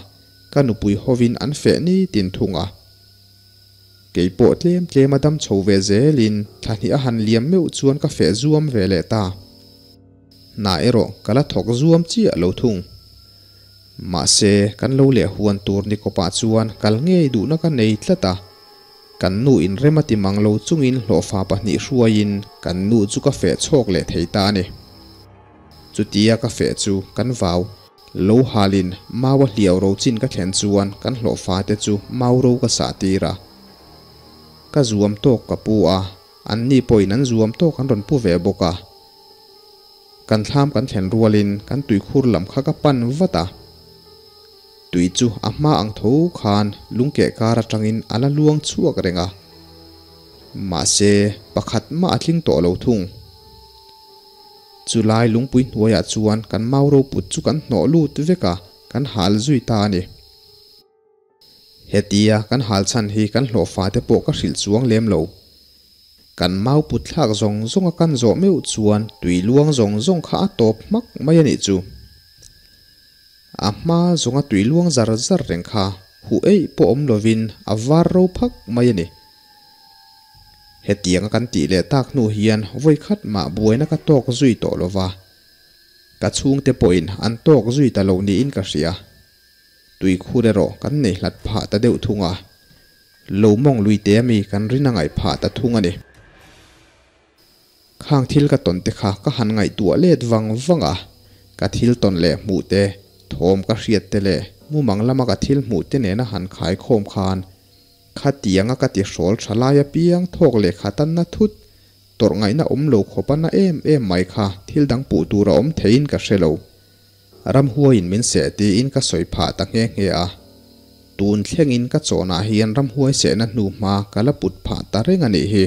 ka nupui hovin an feh nitin thung a. Kei pawh tlem tlem a dam chho ve zelin thla hnih a han liam meuh chuan ka feh zuam ve leh ta. Hna erawh ka la thawk zuam chiah lo thung. Mahse, kan lo leh huan tur ni kawpah chuan kal ngei duhna ka nei tlat a. Kan nu inrem a ti mang lo chungin hlawhfa pahnih hruaiin kan nu chu ka feh chhawk leh thei ta a ni. Chutia ka feh chu kan vau. Lo halin mau a hliau ro chin ka thlen chuan kan hlawhfa te chu mau ro ka sah tir a. Ka zuam tawk ka pu a, anni pawhin an zuam tawk an rawn pu ve bawk a. Kan thlam kan thlen rualin kan tuikhur lam kha ka pan vat a. Tui chu a hma ang tho khan lungkeh kar atangin a la luang chhuak reng a. Mahse, pakhat mah a tling tawh lo thung. Chulai lungpui hnuaiah chuan kan mau roput chu kan hnawh lut vek a, kan hal zui ta a ni. Hetia kan hal chhan hi kan hlawhfa te pawh ka hrilh chuang lem lo. Kan mau put thlak zawng zawng a kan zawh meuh chuan tui luang zawng zawng kha a tawp hmak mai a nih chu. A hma zawnga tui luang zar zar reng kha huh eih pawh awm lovin a var ro phak mai a ni. Hetianga kan tih leh tak hnu hian vawi khat mah buaina ka tawk zui tawh lo va, ka chhungte pawhin an tawk zui ta lo niin ka hria. Tuikhur erawh kan nei hlat phah ta deuh thung a, lo mawng lui te ami kan rin a ngaih phah ta thung a ni. Khang thil ka tawn te kha ka han ngaihtuah let vang vang a, ka thil tawn leh hmuh te, thawm ka hriat te leh mumang lama ka thil hmuh te nena han khaikhawm khan Khatianga ka ti hrawl tha lai apiang thawk leh khat a na thut, tawrh ngaihna awm lo khawp a na em em mai kha thil dang puh tur a awm theiin ka hre lo. Ramhuaiin min seh tiin ka sawi phah ta nghe nghe a. Tun thlengin ka chawnah hian ramhuai sehna hnu hma ka la put phah ta reng a nih hi.